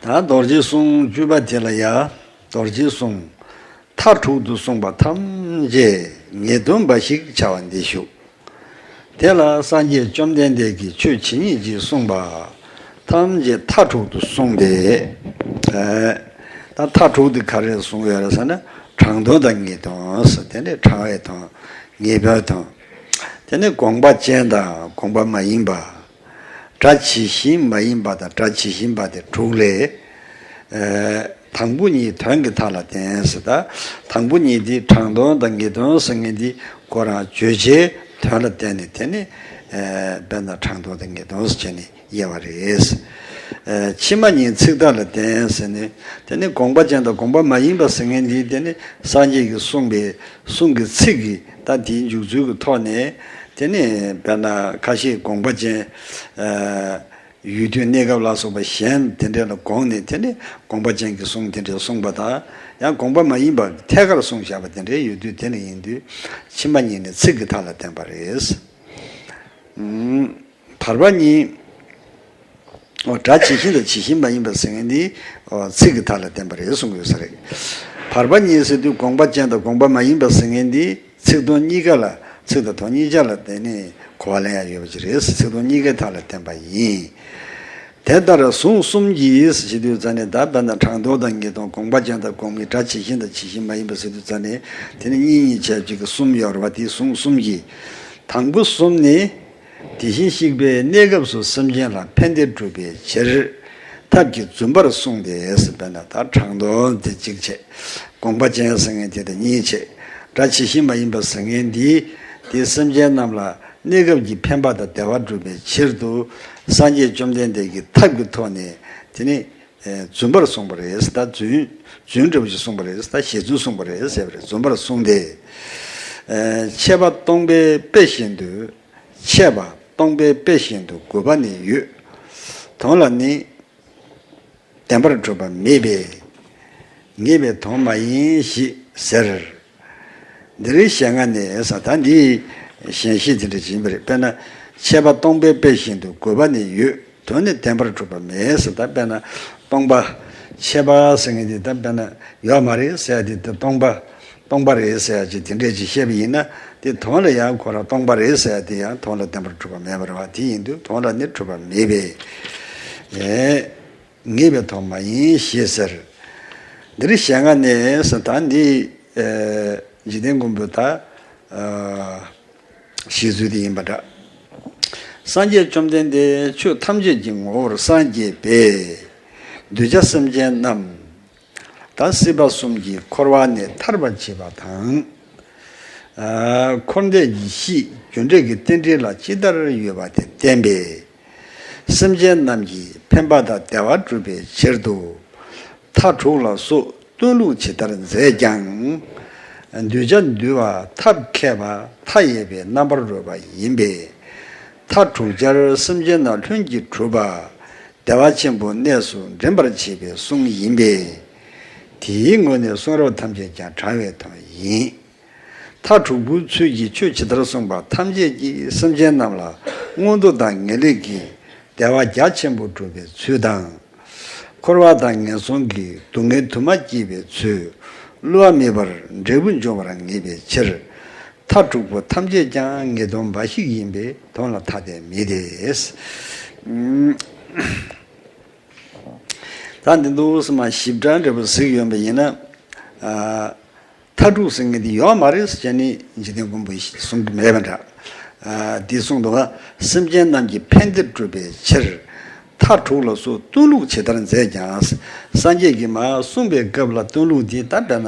ད་རྡོ་རྗེ་གསུང་བཅུ་པ་དེ་ལ་ཡ། རྡོ་རྗེ་གསུང་། མཐའ་དྲུག་ཏུ་གསུངས་པ་ཐམས་ཅད་ངེས་དོན་འབའ་ཞིག་བྱ་བ་འདི་ཞུ། དེ་ལ་སངས་རྒྱས་བཅོམ་ལྡན་འདས་ཀྱིས་ཆོས་ཇི་སྙེད་ཅིག་གསུངས་པ། ཐམས་ཅད་མཐའ་དྲུག་ཏུ་གསུངས་ཏེ། ཨེ། ད་མཐའ་དྲུག་དེ་ག་རེ་གསུངས་ཡོད་རེད་ཟེར་ན། དྲང་དོན་དང་ངེས་དོན་ཟེར། དེ་ནས་དྲང་བའི་དོན། ངེས་པའི་དོན། དེ་ནས་དགོངས་པ་ཅན་དང་དགོངས་པ་མ་ཡིན་པ། སྒྲ་ཇི་བཞིན་མ་ཡིན་པ་དང་སྒྲ་ཇི་བཞིན་པ་དེ་དྲུག་ལས། ཨེ། དང་པོ་གཉིས་དོན་གྱི་མཐའ་ལ་བརྟེན་ཟེར། ད་དང་པོ་གཉིས་འདི་དྲང་དོན་དང་ངེས་དོན་ཟེར་མཁན་འདི་ཁོ་རང་བརྗོད་བྱའི་དོན་ལ་བརྟེན་ནས་དེ་ནི་དཔེར་ན་དྲང་དོན་དང་ངེས་དོན་ཟེར་བྱས་ནས་དབྱེ་བ་རེད། ཕྱི་མ་གཉིས་ཚིག་མཐའ་ལ་བརྟེན་ཟེར་ནས་དེ་ནི་དགོངས་པ་ཅན་དང་དགོངས་པ་མ་ཡིན་པ་ཟེར་མཁན་འདི་དེ་ནི་སངས་རྒྱས་ཀྱིས་གསུངས་པའི་གསུང་གི་ཚིག་གི་ད་དེའི་འཇུག་ཚུལ་གྱི་ཐོག་ནས་དེ་ནི་དཔེར་ན་ཁ་ཤས་དགོངས་པ་ཅན། ཡུལ་དུས་གནས་སྐབས་ལ་སོགས་པ་གཞན་དེ་འདྲ་ལ་དགོངས་ནས་དེ་ནི་དགོངས་པ་ཅན་གྱི་གསུང་དེ་འདྲ་གསུངས་པ་དང་ཡང་དགོངས་པ་མ་ཡིན་པ་ཐད་ཀར་གསུངས་བཞག་པ་དེ་འདྲ་ཡོད་དུས་དེ་ནི་ཡིན་དུས་ཕྱི་མ་གཉིས་ནི་ཚིག་གི་མཐའ་ལ་བརྟེན་པ་རེད། བར་པ་གཉིས། སྒྲ་ཇི་བཞིན་དང་ཇི་བཞིན་མ་ཡིན་པ་ཟེར་མཁན་འདི་ཚིག་གི་མཐའ་ལ་བརྟེན་པ་རེད་གསུང་གི་ཡོད་ས་རེད། བར་པ་གཉིས་ཟེར་དུས་དགོངས་པ་ཅན་དང་དགོངས་པ་མ་ཡིན་པ་ཟེར་མཁན་འདི་ཚིག་དོན་གཉིས་ཀ་ལ་ཚིག་དང་དོན་གཉིས་ཆ་ལ་བརྟེན་ནས་གོ་བ་ལེན་ཡ་ཡོད་པ་ཅིག་རེད། ཚིག་དོན་གཉིས་ཀའི་མཐའ་ལ་བརྟེན་པ་ཡིན། དེ་ལྟར་གཟུངས་གསུམ་གྱིས་ཟེར་དུས་ཙ་ནས་ད་བར་ན་དྲང་དོན་དང་ངེས་དོན་དགོངས་པ་ཅན་དང་དགོངས་མིན་སྒྲ་ཇི་བཞིན་དང་ཇི་བཞིན་མ་ཡིན་པ་ཟེར་དུས་ཙ་ནས་དེ་ནི་གཉིས་གཉིས་བྱས་གཅིག་གི་གསུམ་ཡོད་རེད་བ། དེ་གཟུངས་གསུམ་གྱིས་དང་པོ་གསུམ་ནི། དེ་བཞིན་གཤེགས་པའི་གནས་སྐབས་སུ་སེམས་ཅན་ལ་ཕན་བདེ་སྒྲུབ་པའི་ཕྱིར། ཐབས་ཀྱིས་རྫུན་པར་གསུངས་ཏེ་ཟེར་བས་ན་ད་དྲང་དོན་དེ་གཅིག་བྱས། དགོངས་པ་ཅན་ཟེར་མཁན་དེ་དང་གཉིས་བྱས། སྒྲ་ཇི་བཞིན་མ་ཡིན་པ་ཟེར་མཁན་འདིས་དེ་སེམས་ཅན་རྣམས་ལ་གནས་སྐབས་ཀྱི་ཕན་པ་དང་བདེ་བ་སྒྲུབ་པའི་ཕྱིར་དུ་སངས་རྒྱས་བཅོམ་ལྡན་འདས་ཀྱིས་ཐབས་ཀྱི་ཐོག་ནས་དེ་ནི་རྫུན་པར་གསུངས་པ་རེད། ད་རྫུན་རྫུན་འདྲ་བོ་ཞིག་གསུངས་པ་རེད། ད་ཞེ་རྫུན་གསུངས་པ་རེད་ཟེར་བ་རེད། རྫུན་པར་གསུངས་ཏེ། འཆད་པ་སྟོང་པའི་དཔེ་བཞིན་དུ། འཆད་པ་སྟོང་པའི་དཔེ་བཞིན་དུ་དགོས་པ་ནི་ཡོད། དོན་ལ་ནི་བདེན་པར་གྲུབ་པ་མེད་པས་ངེས་པའི་དོན་མ་ཡིན་ཞེས་ཟེར། འདིར་ཞེ་ལྔ་ནས་ཟེར། ད་འདི་ཞེན་ཤེས་དེ་འདྲ་ཡིན་པ་རེད། དཔེར་ན་འཆད་པ་སྟོང་པའི་དཔེ་བཞིན་དུ་དགོས་པ་ནི་ཡོད། དོན་ནི་བདེན་པར་གྲུབ་པ་མེད་ཟེར། ད་དཔེར་ན་སྟོང་པ། འཆད་པ་ཟེར་མཁན་དེ་ད་དཔེར་ན་ཡོད་མ་རེད་ཟེར་ཡ་དེ་ད་སྟོང་པ། སྟོང་པ་རེད་ཟེར་ཡ་ཅིག་དེ་འདྲས་ཅིག་བཤད་པ་ཡིན་ན་དེ་དོན་ལ་ཡང་ཁོ་རང་སྟོང་པ་རེད་ཟེར་ཡ་དེ་ཡང་དོན་ལ་བདེན་པར་གྲུབ་པ་མེད་པ་རེད་བ། དེ་ཡིན་དུས་དོན་ལ་ནི་གྲུབ་པ་མེད་པས། ངེས་པའི་དོན་མ་ཡིན་ཞེས་ཟེར། འདིར་ཞེ་ལྔ་ནས་ཟེར། ད་འདི་འཇིག་རྟེན་མགོན་པོ་ད། བཞེད་ཚུལ་དེ་ཡིན་པ་འདྲ། སངས་རྒྱས་བཅོམ་ལྡན་འདས་ཆོས་ཐམས་ཅད་ཀྱི་ངོ་བོར་སངས་རྒྱས་པས། གདུལ་བྱ་སེམས་ཅན་རྣམས་ད་སྲིད་པ་གསུམ་གྱི་འཁོར་བ་ནས་ཐར་བར་བྱེད་པ་དང་། འཁོར་འདས་ཀྱི་གཤིས་རྒྱུ་འབྲས་ཀྱི་རྟེན་འབྲེལ་ལ་ཅི་ལྟར་ཡོད་པ་དེ་བསྟན་པས། སེམས་ཅན་རྣམས་ཀྱི་ཕན་པ་དང་བདེ་བ་སྒྲུབ་པའི་ཕྱིར་དུ། མཐའ་དྲུག་ལ་སོགས་སྟོན་ལུགས་ཇི་ལྟར་མཛད་ཀྱང་། གདུལ་བྱ་འདུལ་བ་ཐབས་མཁས་པ་མཐའ་ཡས་པའི་རྣམ་པར་རོལ་པ་ཡིན་པས། མཐའ་དྲུག་ཅར་སེམས་ཅན་རྣམས་ལྷུན་གྱིས་གྲུབ་པ། བདེ་བ་ཆེན་པོའི་གནས་སུ་འདྲེན་པར་བྱེད་པའི་གསུང་ཡིན་པས། དེའི་ངོས་ནས་གསུང་རབ་ཐམས་ཅད་ཀྱང་དྲང་བའི་དོན་ཡིན། མཐའ་དྲུག་པོའི་ཚུལ་གྱིས་ཆོས་ཇི་ལྟར་གསུངས་པ་ཐམས་ཅད་ཀྱིས་སེམས་ཅན་རྣམས་ལ་མངོན་མཐོ་དང་ངེས་ལེགས་ཀྱི་བདེ་བ་རྒྱ་ཆེན་པོ་སྒྲུབ་པའི་ཚུལ་དང་། འཁོར་བ་དང་ངན་སོང་གི་སྡུག་བསྔལ་དུ་མ་སྐྱེས་པའི་ཚུལ། བསླུ་བ་མེད་པར་འབྲས་བུ་འབྱུང་བར་ངེས་པའི་ཕྱིར། མཐའ་དྲུག་པོ་ཐམས་ཅད་ཀྱང་ངེས་དོན་འབའ་ཞིག་ཡིན་པས་དོན་ལ་ཐ་དད་མེད་དེ། ད་འདི་འདུག་སེ་མ་ཞིབ་ཕྲ་འདྲ་པོ་གཟིགས་ཡོང་པ་ཡིན་ན། མཐའ་དྲུག་ཟེར་མཁན་འདི་ཡོད་མ་རེད་ཟེར་ནས་འཇིག་རྟེན་མགོན་པོ་ཡིས་གསུང་གི་མེད་པ་འདྲ། འདི་གསུངས་འདུག་ག་སེམས་ཅན་རྣམས་ཀྱི་ཕན་བདེ་སྒྲུབ་པའི་ཕྱིར། མཐའ་དྲུག་ལ་སོགས་སྟོན་ལུགས་ཇི་ལྟར་མཛད་ཀྱང་། སངས་རྒྱས་ཀྱིས་མར་གསུངས་པའི་སྐབས་ལ་སྟོན་ལུགས་འདི་ད་ལྟ་ན་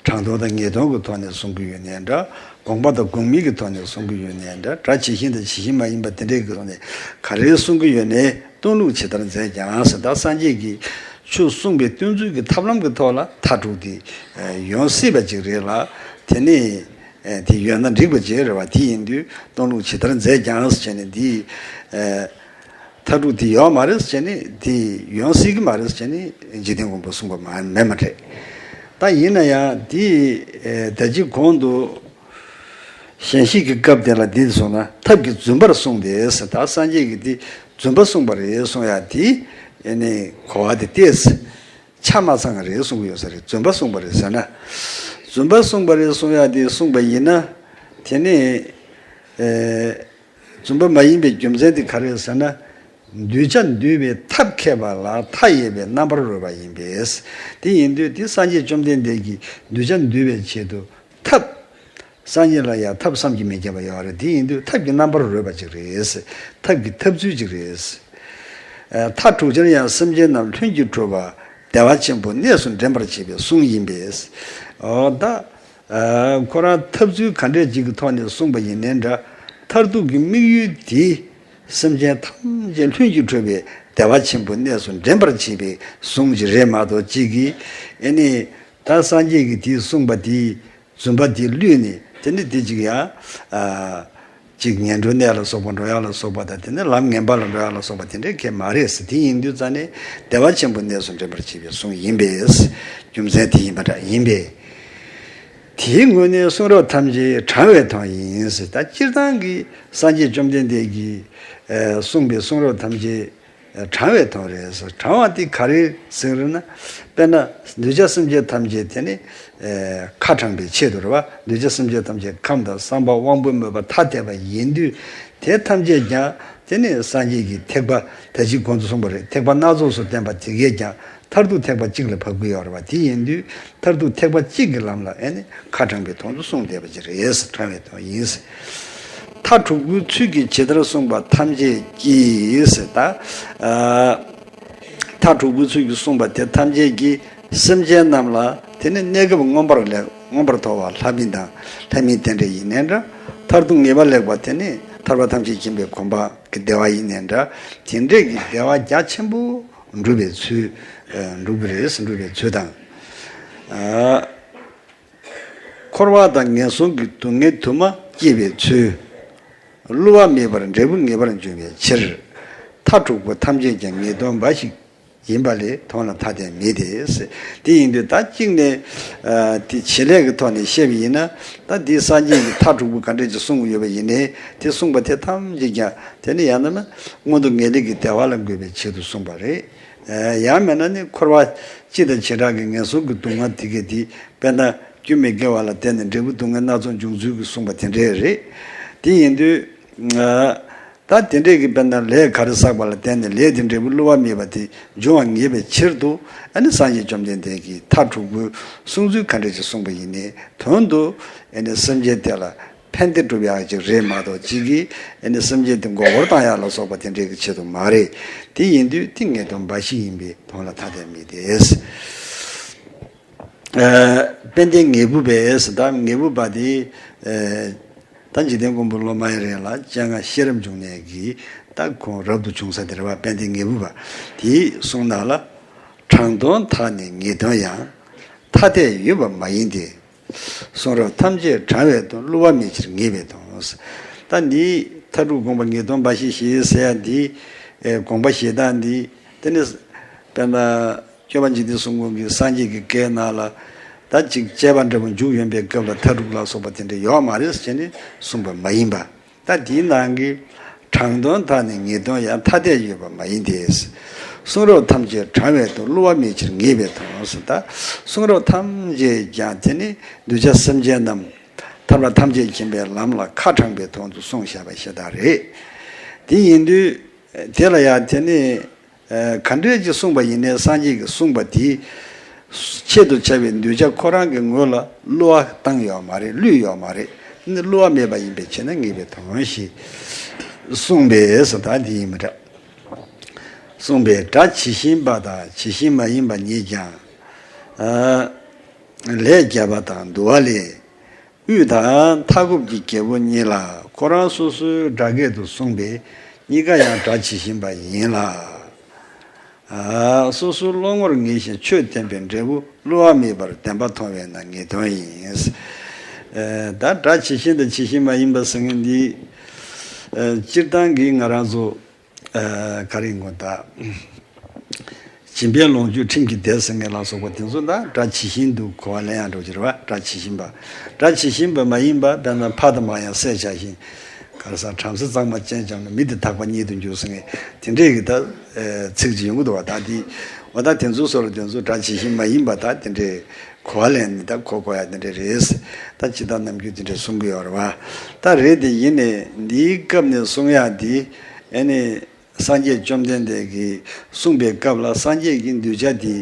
དྲང་དོན་དང་ངེས་དོན་གྱི་ཐོག་ནས་གསུང་གི་ཡོད་ནའི་འདྲ། དགོངས་པ་དང་དགོངས་མིན་གྱི་ཐོག་ནས་གསུང་གི་ཡོད་ནའི་འདྲ། སྒྲ་ཇི་བཞིན་དང་ཇི་བཞིན་མ་ཡིན་པ་དེ་འདྲའི་གི་ཐོག་ནས་ག་རེ་གསུང་གི་ཡོད་ནའི་སྟོན་ལུགས་ཇི་ལྟར་མཛད་ཀྱང་ཟེར། ད་སངས་རྒྱས་ཀྱིས་ཆོས་གསུངས་པའི་སྟོན་ཚུལ་གྱི་ཐབས་ལམ་གྱི་ཐོག་ལ་མཐའ་དྲུག་དེ་ཡོང་སྲིད་པ་ཅིག་རེད་ལ། དེ་ནི་དེ་ཡོད་ན་འགྲིག་པ་ཅིག་རེད་བ། དེ་ཡིན་དུས་སྟོན་ལུགས་ཇི་ལྟར་མཛད་ཀྱང་ཟེར་བྱས་ནས་འདི། མཐའ་དྲུག་དེ་ཡོད་མ་རེད་ཟེར་ནས་དེ་ཡོང་སྲིད་ཀྱི་མ་རེད་ཟེར་ནས་འཇིག་རྟེན་མགོན་པོ་གསུངས་པ་མ་མེད་མ་རེད། ད་ཡིན་ན་ཡང་དེ་ད་ཅི་གོང་དུ་ཞེན་ཤེས་ཀྱི་སྐབས་དེ་ལ་འདི་སོང་ན་ཐབས་ཀྱིས་རྫུན་པར་གསུངས་ཏེ་ཟེར། ད་སངས་རྒྱས་ཀྱིས་དེ་རྫུན་པ་གསུངས་པ་རེད་གསུང་ཡ་དེ་ནི་གོ་བ་དེ་ཏོག་ཙམ་ཆ་མ་ཚང་བ་རེད་གསུང་གི་ཡོད་ས་རེད། རྫུན་པ་གསུངས་པ་རེད་ཟེར་ན། རྫུན་པ་གསུངས་པ་རེད་གསུང་ཡ་དེ་གསུངས་པ་ཡིན་ན་དེ་ནི། རྫུན་པ་མ་ཡིན་པའི་རྒྱུ་མཚན་དེ་ག་རེ་ཟེར་ན། གདུལ་བྱ་འདུལ་བའི་ཐབས་མཁས་པ་ལ་མཐའ་ཡས་པའི་རྣམ་པར་རོལ་པ་ཡིན་པས། དེ་ཡིན་དུས་དེ་སངས་རྒྱས་བཅོམ་ལྡན་འདས་ཀྱིས་གདུལ་བྱ་འདུལ་བའི་ཆེད་དུ་ཐབས། སངས་རྒྱས་ལ་ཡང་ཐབས་བསམ་གྱིས་མི་ཁྱབ་པ་ཡོད་རེད། དེ་ཡིན་དུས་ཐབས་ཀྱི་རྣམ་པར་རོལ་པ་ཅིག་རེད། ཐབས་ཀྱི་ཐབས་ཚུལ་ཅིག་རེད། མཐའ་དྲུག་ཅར་ཡང་སེམས་ཅན་རྣམས་ལྷུན་གྱིས་གྲུབ་པ། བདེ་བ་ཆེན་པོའི་གནས་སུ་འདྲེན་པར་བྱེད་པའི་གསུང་ཡིན་པས། འོ་ད། ཨ། ཁོ་རང་ཐབས་ཚུལ་ག་འདྲས་ཅིག་གི་ཐོག་ནས་གསུངས་པ་ཡིན་ནའི་འདྲ། མཐར་ཐུག་གི་དམིགས་ཡུལ་དེ་སེམས་ཅན་ཐམས་ཅད་ལྷུན་གྱིས་གྲུབ་པའི་བདེ་བ་ཆེན་པོའི་གནས་སུ་འདྲེན་པར་བྱེད་པའི་གསུང་ཅིག་རེད་མ་གཏོགས། གཅིག་གིས་ཨེ་ནི་ད་སངས་རྒྱས་ཀྱིས་དེ་གསུངས་པ་དེའི་རྫུན་པ་དེ་བླུས་ནས་དེ་ནི་དེ་ཅིག་ཡང་། ཨ། ཅིག་ངན་འགྲོའི་གནས་ལ་སོགས་པ་འགྲོ་ཡག་ལ་སོགས་པ་དང་། དེ་ནི་ལམ་ངན་པ་ལ་འགྲོ་ཡག་ལ་སོགས་པ་དེ་འདྲའི་གང་ཡང་མ་རེད་ཟེར། དེ་ཡིན་དུས་ཙང་ནས་བདེ་བ་ཆེན་པོའི་གནས་སུ་འདྲེན་པར་བྱེད་པའི་གསུང་ཡིན་པས། རྒྱུ་མཚན་དེ་ཡིན་པ་འདྲ་ཡིན་པས། དེའི་ངོས་ནས་གསུང་རབ་ཐམས་ཅད་དྲང་བའི་དོན་ཡིན་ཟེར། ད་སྤྱིར་བཏང་གི་སངས་རྒྱས་བཅོམ་ལྡན་འདས་ཀྱིས། ཨ། གསུངས་པའི་གསུང་རབ་ཐམས་ཅད་དྲང་བའི་དོན་རེད་ཟེར། དྲང་བ་དེ་ག་རེ་ཟེར་ན། དཔེར་ན་གདུལ་བྱ་སེམས་ཅན་ཐམས་ཅད་དེ་ནི། ཨ། ཁ་དྲང་པའི་ཆེད་དུ་རེད་པ། གདུལ་བྱ་སེམས་ཅན་ཐམས་ཅད་ཁམས་དང་བསམ་པ་དབང་པོའི་མོས་པ་ཐ་དད་པ་ཡིན་དུས། དེ་ཐམས་ཅད་ཀྱང་དེ་ནི་སངས་རྒྱས་ཀྱི་ཐེག་པ། ད་ཅི་གོང་དུ་གསུངས་པ་རེད། ཐེག་པ་སྣ་ཚོགས་སུ་བསྟན་པ་དེ་གས་ཀྱང་མཐར་ཐུག་ཐེག་པ་གཅིག་ལ་བབས་ཀྱི་ཡོད་རེད་པ། དེ་ཡིན་དུས་མཐར་ཐུག་ཐེག་པ་གཅིག་གི་ལམ་ལ་ཨེ་ནི་ཁ་དྲང་པའི་དོན་དུ་གསུངས་བསྡད་པ་ཅིག་རེད་ཟེར། དྲང་བའི་དོན་ཡིན་ཟེར། མཐའ་དྲུག་པོའི་ཚུལ་གྱིས་ཇི་ལྟར་གསུངས་པ་ཐམས་ཅད་ཀྱིས་ཟེར། ད། ཨ། མཐའ་དྲུག་པོའི་ཚུལ་གྱིས་གསུངས་པ་དེ་ཐམས་ཅད་ཀྱིས་སེམས་ཅན་རྣམས་ལ་དེ་ནི་གནས་སྐབས་མངོན་པར་ལེགས། མངོན་པར་མཐོ་བ་ལྷ་མིན་དང་། ལྷ་མིན་རྟེན་འབྲེལ་ཡིན་ནའི་འདྲ། མཐར་ཐུག་ངེས་པ་ལེགས་པ་དེ་ནི་ཐར་པ་ཐམས་ཅད་མཁྱེན་པའི་གོ་འཕང་གི་བདེ་བ་ཡིན་ནའི་འདྲ། དེ་འདྲས་ཀྱི་བདེ་བ་རྒྱ་ཆེན་པོ་འགྲུབ་པའི་ཚུལ། ཨ། འགྲུབ་ཀྱི་རེད། འགྲུབ་པའི་ཚུལ་དང་། ཨ། འཁོར་བ་དང་ངན་སོང་གི་སྡུག་བསྔལ་དུ་མ་སྐྱེས་པའི་ཚུལ། བསླུ་བ་མེད་པར་འབྲས་བུ་ངེས་པར་འབྱུང་བའི་ཕྱིར། མཐའ་དྲུག་པོ་ཐམས་ཅད་ཀྱང་ངེས་དོན་འབའ་ཞིག་ཡིན་པ་ལས་དོན་ལ་ཐ་དད་མེད་དེ། དེ་ཡིན་དུས་ད་གཅིག་ནས། ཨ། དེ་བྱེད་ལས་ཀྱི་ཐོག་ནས་བཤད་པ་ཡིན་ན། ད་འདི་སངས་རྒྱས་ཀྱིས་མཐའ་དྲུག་པོ་ག་འདྲས་ཅིག་གསུངས་ཡོད་པ་ཡིན་ནའི། དེ་གསུངས་པ་དེ་ཐམས་ཅད་ཀྱང་དེ་ནི་ཡང་ན་ན་མངོན་མཐོ་ངེས་ལེགས་ཀྱི་བདེ་བ་ལ་འགོད་པའི་ཆེད་དུ་གསུངས་པ་རེད། ཨ། ཡང་མིན་ན་ནི་འཁོར་བ་སྤྱི་དང་བྱེ་བྲག་གི་ངན་སོང་གི་སྡུག་བསྔལ་དེ་གས་དེ། དཔེར་ན་རྒྱུ་མི་དགེ་བ་ལ་བརྟེན་ནས་འབྲས་བུ་སྡུག་བསྔལ་སྣ་ཚོགས་འབྱུང་ཚུལ་གྱི་གསུངས་པ་དེ་འདྲས་རེད། དེ་ཡིན་དུས། ཨ། ད་དེ་འདྲས་ཀྱི་དཔེར་ན་ལས་ག་རེ་བསགས་པ་ལ་བརྟེན་ནས་ལས་དེ་འབྲས་བུ་བསླུ་བ་མེད་པ་དེ་འབྱུང་བ་ངེས་པའི་ཕྱིར་དུ། ཨ་ནི་སངས་རྒྱས་བཅོམ་ལྡན་འདས་ཀྱིས་མཐའ་དྲུག་པོའི་གསུང་ཚུལ་ག་འདྲས་ཅིག་གསུངས་པ་ཡིན་ནའི་དོན་དུ། ཨ་ནི་སེམས་ཅན་དེ་ལ་ཕན་བདེ་སྒྲུབ་ཡག་ཅིག་རེད་མ་གཏོགས། གཅིག་གིས་ཨ་ནི་སེམས་ཅན་དེ་མགོ་སྐོར་བཏང་ཡག་ལ་སོགས་པ་དེ་འདྲས་ཀྱི་ཆེད་དུ་མ་རེད། དེ་ཡིན་དུས་དེ་ངེས་དོན་འབའ་ཞིག་ཡིན་པས་དོན་ལ་ཐ་དད་མེད་དེ། ཨ། དཔལ་ལྡན་ངེས་པུ་པས། ད་ངེས་པུ་པ་དེ། ཨ། ད་འཇིག་རྟེན་མགོན་པོ་སློབ་མ་ཡི་རིང་ལ་སྤྱན་སྔ་ཤེས་རབ་འབྱུང་གནས་ཀྱི་ད་ཁོང་རབ་ཏུ་བྱུང་ས་དེ་རེད་པ། དཔལ་ལྡན་ངེས་པུ་པ་དེས་གསུངས་ན་ལ། དྲང་དོན་དག་ནི་ངེས་དོན་ཡང་། ཐ་དད་ཡོད་པ་མ་ཡིན་ཏེ། གསུང་རབ་ཐམས་ཅད་དྲང་བའི་དོན། བསླུ་བ་མེད་ཕྱིར་ངེས་པའི་དོན། ད་འདི་མཐའ་དྲུག་དགོངས་པ་ངེས་དོན་འབའ་ཞིག་བཞི་ཟེར་ཡ་འདི། ཨེ། དགོངས་པ་བཞེས་སྟངས་འདི། དེ་ནི་དཔེར་ན་སྐྱོབ་པ་འཇིག་རྟེན་གསུམ་མགོན་གྱིས་སངས་རྒྱས་ཀྱི་བཀའི་ནང་ལ། ད་ཅིག་དཔྱད་པ་འདྲ་པོ་འཇུག་ཡོང་པའི་སྐབས་ལ་མཐའ་དྲུག་ལ་སོགས་པ་དེ་འདྲ་ཡོད་མ་རེད་ཟེར་ནས་གསུངས་པ་མ་ཡིན་པ། ད་དེའི་ནང་གི་དྲང་དོན་དག་ནི་ངེས་དོན་ཡང་། ཐ་དད་ཡོད་པ་མ་ཡིན་ཏེ། གསུང་རབ་ཐམས་ཅད་དྲང་བའི་དོན། བསླུ་བ་མེད་ཕྱིར་ངེས་པའི་དོན་ཟེར། ད་གསུང་རབ་ཐམས་ཅད་ཀྱང་དེ་ནི་གདུལ་བྱ་སེམས་ཅན་རྣམས་ཐར་པ་ཐམས་ཅད་མཁྱེན་པའི་ལམ་ལ་ཁ་དྲང་པའི་དོན་དུ་གསུངས་བཞག་པ་ཞེ་དྲག་རེད། དེ་ཡིན་དུས་དེ་ལ་ཡང་དེ་ནི། ཨ། ག་འདྲས་ཅིག་གསུངས་པ་ཡིན་ནའི་སངས་རྒྱས་ཀྱིས་གསུངས་པ་དེའི་ཆེད་དུ་བྱ་བའི་གདུལ་བྱ་ཁོ་རང་གི་ངོས་ལ་བསླུ་བ་བཏང་ཡོད་མ་རེད། བསླུས་ཡོད་མ་རེད། ནི་བསླུ་བ་མེད་པ་ཡིན་པའི་ཕྱིར་ན་ངེས་པའི་དོན་ཞེས་གསུངས་པས་ཟེར། ད་འདི་ཡིན་མི་འདྲ། གསུངས་པས་སྒྲ་ཇི་བཞིན་པ་དང་ཇི་བཞིན་མ་ཡིན་པ་ཉིད་ཀྱང་། ཨ། ལས་རྒྱས་པ་དང་བསྡུ་བ་ལས། དབུས་དང་མཐའ་འཁོབ་ཀྱི་རྒྱལ་པོ་གཉིས་ལ་ཁོ་རང་སོ་སོའི་སྒྲ་སྐད་དུ་གསུངས་པས་གཉིས་ཀ་ཡང་སྒྲ་ཇི་བཞིན་པ་ཡིན་ལ། ཨ། སོ་སོའི་བློ་ངོར་ངེས་ཤིང་ཆོས་བསྟན་པའི་འབྲས་བུ་བསླུ་བ་མེད་པར་བདེན་པ་མཐོང་བས་ན་ངེས་དོན་ཡིན། ཨ། ད་སྒྲ་ཇི་བཞིན་དང་ཇི་བཞིན་མ་ཡིན་པ་ཟེར་མཁན་འདི། ཨ། སྤྱིར་བཏང་གི་ང་རང་ཚོ། ཨ། ག་རེ་ཡིན་དགོས་ད། སྦྱིན་པའི་ལོངས་སྤྱོད་ཁྲིམས་ཀྱིས་འདེད་ཟེར་མཁན་ལ་སོགས་པ་དེ་ཚོ་ད་སྒྲ་ཇི་བཞིན་དུ་གོ་བ་ལེན་ཡག་འགྲོ་གི་རེད་པ། སྒྲ་ཇི་བཞིན་པ། སྒྲ་ཇི་བཞིན་པ་མ་ཡིན་པ། དཔེར་ན་ཕ་དང་མ་ཡང་བསད་བྱ་ཞིང་། ག་རེ་ཟ། བྲམ་ཟེ་གཙང་མ་སྤྱན་བཅམ་ན། མི་དེ་ཐག་པ་གཉིད་དུ་འགྱུར་ཟེར་མཁན་དེ་འདྲས་ཀྱི་ད། ཨ། ཚིག་ཅིག་ཡོང་གི་འདུག་པ། ད་དེ། འོ་ད་དེ་ཚོའི་བཟོ་འདྲ་དེ་ཚོ་སྒྲ་ཇི་བཞིན་མ་ཡིན་པ་ད་དེ་འདྲས། གོ་བ་ལེན་ནས་ད་གོ་དགོས་ཡ་དེ་འདྲ་རེད། ད་ཇི་ལྟར་ནམ་རྒྱུན་དེ་འདྲ་གསུང་གི་ཡོད་རེད་པ། ད་རེད་དེ་ཡིན་ནའི་འདིའི་སྐབས་ནས་གསུང་ཡ་དེ་ཨ་ནི་སངས་རྒྱས་བཅོམ་ལྡན་འདས་ཀྱིས་གསུངས་པའི་སྐབས་ལ་སངས་རྒྱས་ཀྱིས་གདུལ་བྱ་དེ་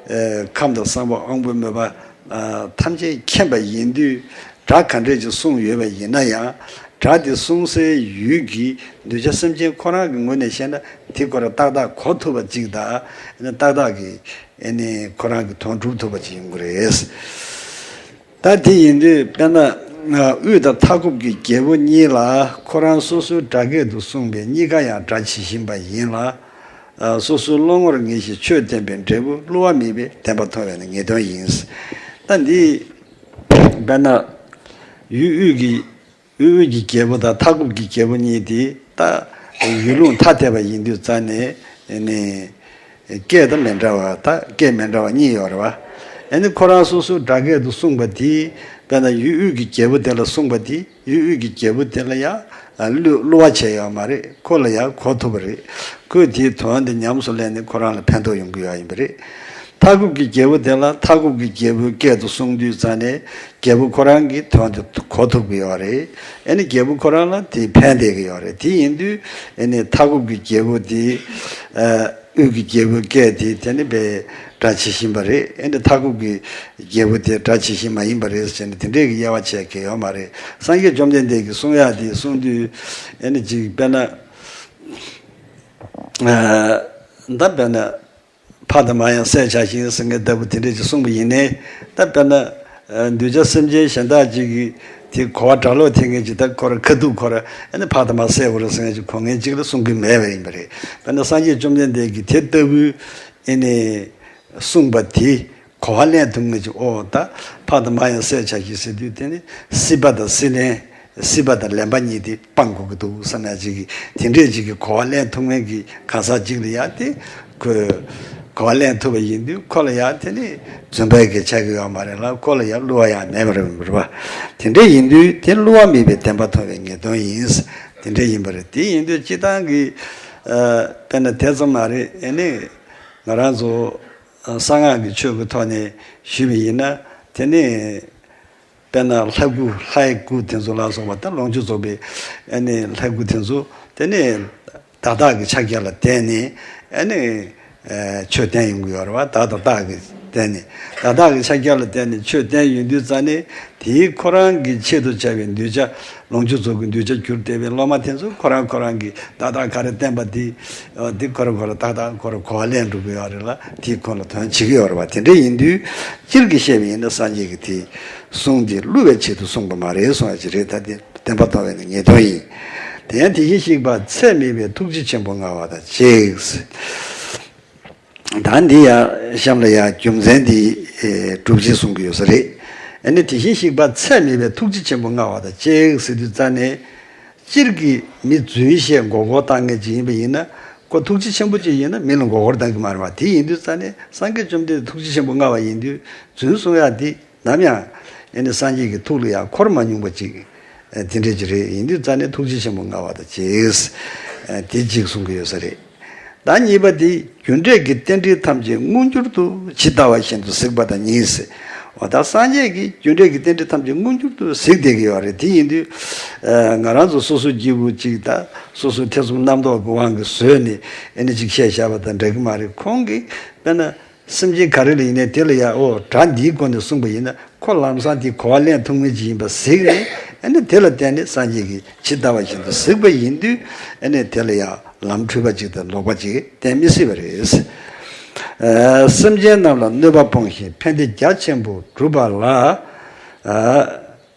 ཨ་ཁམས་དང་བསམ་པ་དབང་པོའི་མོས་པ་ཨ་ཐམས་ཅད་མཁྱེན་པ་ཡིན་དུས། སྒྲ་ག་འདྲས་ཅིག་གསུངས་ཡོད་པ་ཡིན་ན་ཡང་། སྒྲ་དེ་གསུང་སའི་ཡུལ་གྱི་གདུལ་བྱ་སེམས་ཅན་ཁོ་རང་གི་ངོས་ནས་བཤད་ན་དེ་ཁོ་རང་ཏག་ཏག་གོ་ཐུབ་པ་ཅིག་དང་ཏག་ཏག་གི་ཨ་ནི་ཁོ་རང་གི་དོན་སྒྲུབ་ཐུབ་པ་ཅིག་ཡོང་གི་རེད། ད་དེ་ཡིན་དུས་དཔེར་ན་དབུས་དང་མཐའ་འཁོབ་ཀྱི་རྒྱལ་པོ་གཉིས་ལ་ཁོ་རང་སོ་སོའི་སྒྲ་སྐད་དུ་གསུངས་པའི་གཉིས་ཀ་ཡང་སྒྲ་ཇི་བཞིན་པ་ཡིན་ལ། སོ་སོའི་བློ་ངོར་ངེས་ཤིང་ཆོས་བསྟན་པའི་འབྲས་བུ་བསླུ་བ་མེད་པའི་བདེན་པ་མཐོང་བས་ནི་ངེས་དོན་ཡིན། ད་འདི་དཔེར་ན་ཡུལ་དབུས་ཀྱི་དབུས་དབུས་ཀྱི་རྒྱལ་པོ་དང་མཐའ་འཁོབ་ཀྱི་རྒྱལ་པོ་གཉིས་དེ་ད་ཡུལ་ལུང་ཐ་དད་པ་ཡིན་དུས་རྩ་ནས་ནི་སྐད་དང་མི་འདྲ་བ་ད་སྐད་མི་འདྲ་བ་གཉིས་ཡོད་རེད་བ། ཨ་ནི་ཁོ་རང་སོ་སོའི་སྒྲ་སྐད་དུ་གསུངས་པ་དེ་དཔེར་ན་ཡུལ་དབུས་ཀྱི་རྒྱལ་པོ་དེ་ལ་གསུངས་པ་དེ་ཡུལ་དབུས་ཀྱི་རྒྱལ་པོ་དེ་ལ་ཡང་བསླུ་བསླུ་བ་བྱས་ཡོད་མ་རེད། ཁོ་ལ་ཡང་གོ་ཐུབ་པ་རེད། ཁོས་དེའི་དོན་དེ་ཉམས་སུ་ལེན་ནས་ཁོ་རང་ལ་ཕན་ཐོགས་ཡོང་གི་ཡོད་ཡིན་པ་རེད། མཐའ་འཁོབ་ཀྱི་རྒྱལ་པོ་དེ་ལ་མཐའ་འཁོབ་ཀྱི་རྒྱལ་པོའི་སྐད་དུ་གསུངས་དུས་ཙང་ནས་རྒྱལ་པོ་ཁོ་རང་གིས་དོན་དེ་གོ་ཐུབ་ཀྱི་ཡོད་རེད། ཨ་ནི་རྒྱལ་པོ་ཁོ་རང་ལ་དེ་ཕན་བསྡད་ཀྱི་ཡོད་རེད། དེ་ཡིན་དུས་ཨ་ནི་མཐའ་འཁོབ་ཀྱི་རྒྱལ་པོ་དེ་ཨ་དབུས་ཀྱི་རྒྱལ་པོའི་སྐད་དེ་དེ་ནི་དཔེ་སྒྲ་ཇི་བཞིན་པ་རེད། ཨ་ནི་མཐའ་འཁོབ་ཀྱི་རྒྱལ་པོ་དེ་སྒྲ་ཇི་བཞིན་མ་ཡིན་པ་རེད་ཟེར་ནས་དེ་འདྲས་ཀྱི་དབྱེ་བ་ཕྱེ་གི་ཡོད་མ་རེད། སངས་རྒྱས་བཅོམ་ལྡན་འདས་ཀྱིས་གསུང་ཡག་དེ་གསུང་དུས་ཨ་ནི་ཅིག་དཔེར་ན་ཨ་ད་དཔེར་ན། ཕ་དང་མ་ཡང་བསད་བྱ་ཞིང་ཟེར་མཁན་ལྟ་བུ་དེ་འདྲས་ཅིག་གསུངས་པ་ཡིན་ནའི། ད་དཔེར་ན། གདུལ་བྱ་སེམས་ཅན་གཞན་དག་ཅིག་གིས་དེ་གོ་བ་གྲྭ་ལོག་འཐེན་མཁན་ཅིག་ད་ཁོ་ར་ཁ་ཐུག་ཁོ་ར་ཨ་ནི་ཕ་དང་མ་བསད་དགོས་རེད་ཟེར་མཁན་ཅིག་གོ་མཁན་ཅིག་ལ་གསུང་གི་མེད་པ་ཡིན་པ་རེད། དཔེར་ན་སངས་རྒྱས་བཅོམ་ལྡན་འདས་ཀྱིས་དེ་ལྟ་བུའི་ཨ་ནི་གསུངས་པ་དེ་གོ་བ་ལེན་ཐུབ་མཁན་ཅིག་ཨོ་ད་ཕ་དང་མ་ཡང་བསད་བྱ་ཞིང་ཟེར་དུས་དེ་ནི་སྲིད་པ་དང་སྲིད་ལེན། སྲིད་པ་དང་ལེན་པ་གཉིས་དེ་སྤང་དགོས་ཀྱི་འདུག་བསམ་ཡ་ཅིག་གིས་དེ་འདྲས་ཅིག་གིས་གོ་བ་ལེན་ཐུབ་མཁན་གྱི་གང་ཟག་ཅིག་ལ་ཡ་དེ་ཁོས་གོ་བ་ལེན་ཐུབ་པ་ཡིན་དུས་ཁོ་ལ་ཡ་དེ་ནི་རྫུན་པའི་གི་ཆགས་ཀྱི་ཡོད་མ་རེད་ལ། ཁོ་ལ་ཡ་བསླུ་བ་ཡང་མེད་པ་རེད་པ། དེ་འདྲས་ཡིན་དུས་དེ་བསླུ་བ་མེད་པའི་བདེན་པ་མཐོང་བའི་ངེས་དོན་ཡིན། དེ་འདྲས་ཡིན་པ་རེད། དེ་ཡིན་དུས་སྤྱི་བཏང་གི་དཔེར་ན་དེ་ཙམ་མ་རེད། ཨེ་ནི་ང་རང་ཚོ་གསང་སྔགས་ཀྱི་ཆོས་ཀྱི་ཐོག་ནས་ཞུས་པ་ཡིན་ན་དེ་ནི། དཔེར་ན་ལྷ་སྐུ་ལྷའི་སྐུ་དེ་ཚོ་ལ་སོགས་པ་ད་ལོངས་སྤྱོད་རྫོགས་པའི་ཨ་ནི་ལྷ་སྐུ་དེ་ཚོ་དེ་ནི་བདག་བདག་གི་ཕྱག་རྒྱ་ལ་བརྟེན་ནས་ཨ་ནི་ཆོས་བསྟན་ཡོང་གི་ཡོད་རེད་བ། བདག་དང་བདག་གི་བརྟེན་ནས་བདག་བདག་གི་ཕྱག་རྒྱ་ལ་བརྟེན་ནས་ཆོས་བསྟན་ཡོང་དུས་ཙ་ནས་དེའི་ཁོ་རང་གི་ཆེད་དུ་བྱ་བའི་གདུལ་བྱ་ལོངས་སྤྱོད་རྫོགས་ཀྱི་གདུལ་བྱ་གྱུར་བསྡད་པའི་སློབ་མ་དེ་ཚོ་ཁོ་རང་ཁོ་རང་གི་བདག་བདག་ག་རེ་བསྟན་པ་དེ་འདི་ཁོ་རང་ཁོ་རང་ཏག་ཏག་ཁོ་རང་གོ་བ་ལེན་འགྲོ་གི་ཡོད་རེད་ལ། དེའི་ཁོ་ལ་དོན་བྱེད་ཀྱི་ཡོད་རེད་བ། དེ་འདྲ་ཡིན་དུས་སྤྱིར་གྱིས་བཤད་པ་ཡིན་ན་སངས་རྒྱས་ཀྱི་དེ་གསུང་དེ་བསླུ་བའི་ཆེད་དུ་གསུངས་པ་མ་རེད་གསུང་ཡ་ཅིག་རེད། ད་དེ་བདེན་པ་མཐོང་བས་ནི་ངེས་དོན་ཡིན། དེ་ཡང་དེ་བཞིན་གཤེགས་པ་ཚད་མེད་པའི་ཐུགས་རྗེ་ཆེན་པོ་མངའ་བ་དང་གཅིག་ད་འདི་ཡང་གཤམ་ལ་ཡང་རྒྱུ་མཚན་འདི་སྒྲུབ་བྱེད་གསུང་གི་ཡོད་ས་རེད། ཨ་ནི་དེ་བཞིན་གཤེགས་པ་ཚད་མེད་པའི་ཐུགས་རྗེ་ཆེན་པོ་མངའ་བ་དང་གཅིག་ཟེར་དུས་ཙ་ནས། སྤྱིར་གྱི་མི་རྫུན་བཤད་མགོ་སྐོར་བཏང་མཁན་ཅིག་ཡིན་པ་ཡིན་ན། ཁོ་ཐུགས་རྗེ་ཆེན་པོ་ཅིག་ཡིན་ན་མི་ལ་མགོ་སྐོར་བཏང་གི་མ་རེད་བ། དེ་ཡིན་དུས་ཙ་ནས་སངས་རྒྱས་བཅོམ་ལྡན་འདས་ཐུགས་རྗེ་ཆེན་པོ་མངའ་བ་ཡིན་དུས་རྫུན་གསུང་ཡག་འདི་ནམ་ཡང་ཨེ་ནི་སངས་རྒྱས་ཀྱི་ཐུགས་ལ་ཡང་འཁོར་མ་མྱོང་པ་ཅིག་དེ་འདྲས་ཅིག་རེད། ཡིན་དུས་ཙ་ནས་ཐུགས་རྗེ་ཆེན་པོ་མངའ་བ་དང་གཅིག་དེ་གཅིག་གསུང་གི་ཡོད་ས་རེད། ད་གཉིས་པ་དེ་རྒྱུ་འབྲས་ཀྱི་རྟེན་འབྲེལ་ཐམས་ཅད་མངོན་གྱུར་དུ་ཇི་ལྟ་བ་བཞིན་དུ་གཟིགས་པ་དང་གཉིས། འོ་ད་སངས་རྒྱས་ཀྱིས་རྒྱུ་འབྲས་ཀྱི་རྟེན་འབྲེལ་ཐམས་ཅད་མངོན་གྱུར་དུ་གཟིགས་བསྡད་ཀྱི་ཡོད་རེད། དེ་ཡིན་དུས་ང་རང་ཚོ་སོ་སོ་སྐྱེ་བོ་གཅིག་ད་སོ་སོའི་ཐེ་ཚོམ་རྣམ་རྟོག་གི་དབང་གིས་བཟོས་ནས་ཨེ་ནི་ཅིག་བཤད་བཞག་པ་དང་འདྲ་གི་མ་རེད། ཁོང་གིས་དཔེར་ན་སེམས་ཅན་ག་རེ་ལ་ཡིན་ནའི་དེ་ལ་ཡ་ཨོ་སྒྲ་འདིའི་སྒོ་ནས་གསུངས་པ་ཡིན་ན་ཁོ་ལམ་སང་དེ་གོ་བ་ལེན་ཐུབ་མཁན་ཅིག་ཡིན་པ་གཟིགས་ནས་ཨེ་ནི་དེ་ལ་བརྟེན་ནས་སངས་རྒྱས་ཀྱིས་ཇི་ལྟ་བ་བཞིན་དུ་གཟིགས་པ་ཡིན་དུས་ཨེ་ནི་དེ་ལ་ཡ། ལམ་འཁྲུལ་པ་ཅིག་དང་ལོག་པ་ཅིག་བསྟན་མི་སྲིད་པ་རེད། ཨ་སེམས་ཅན་རྣམས་ལ་གནོད་པ་སྤོང་ཞིང་ཕན་བདེ་རྒྱ་ཆེན་པོ་བསྒྲུབ་པ་ལ། ཨ་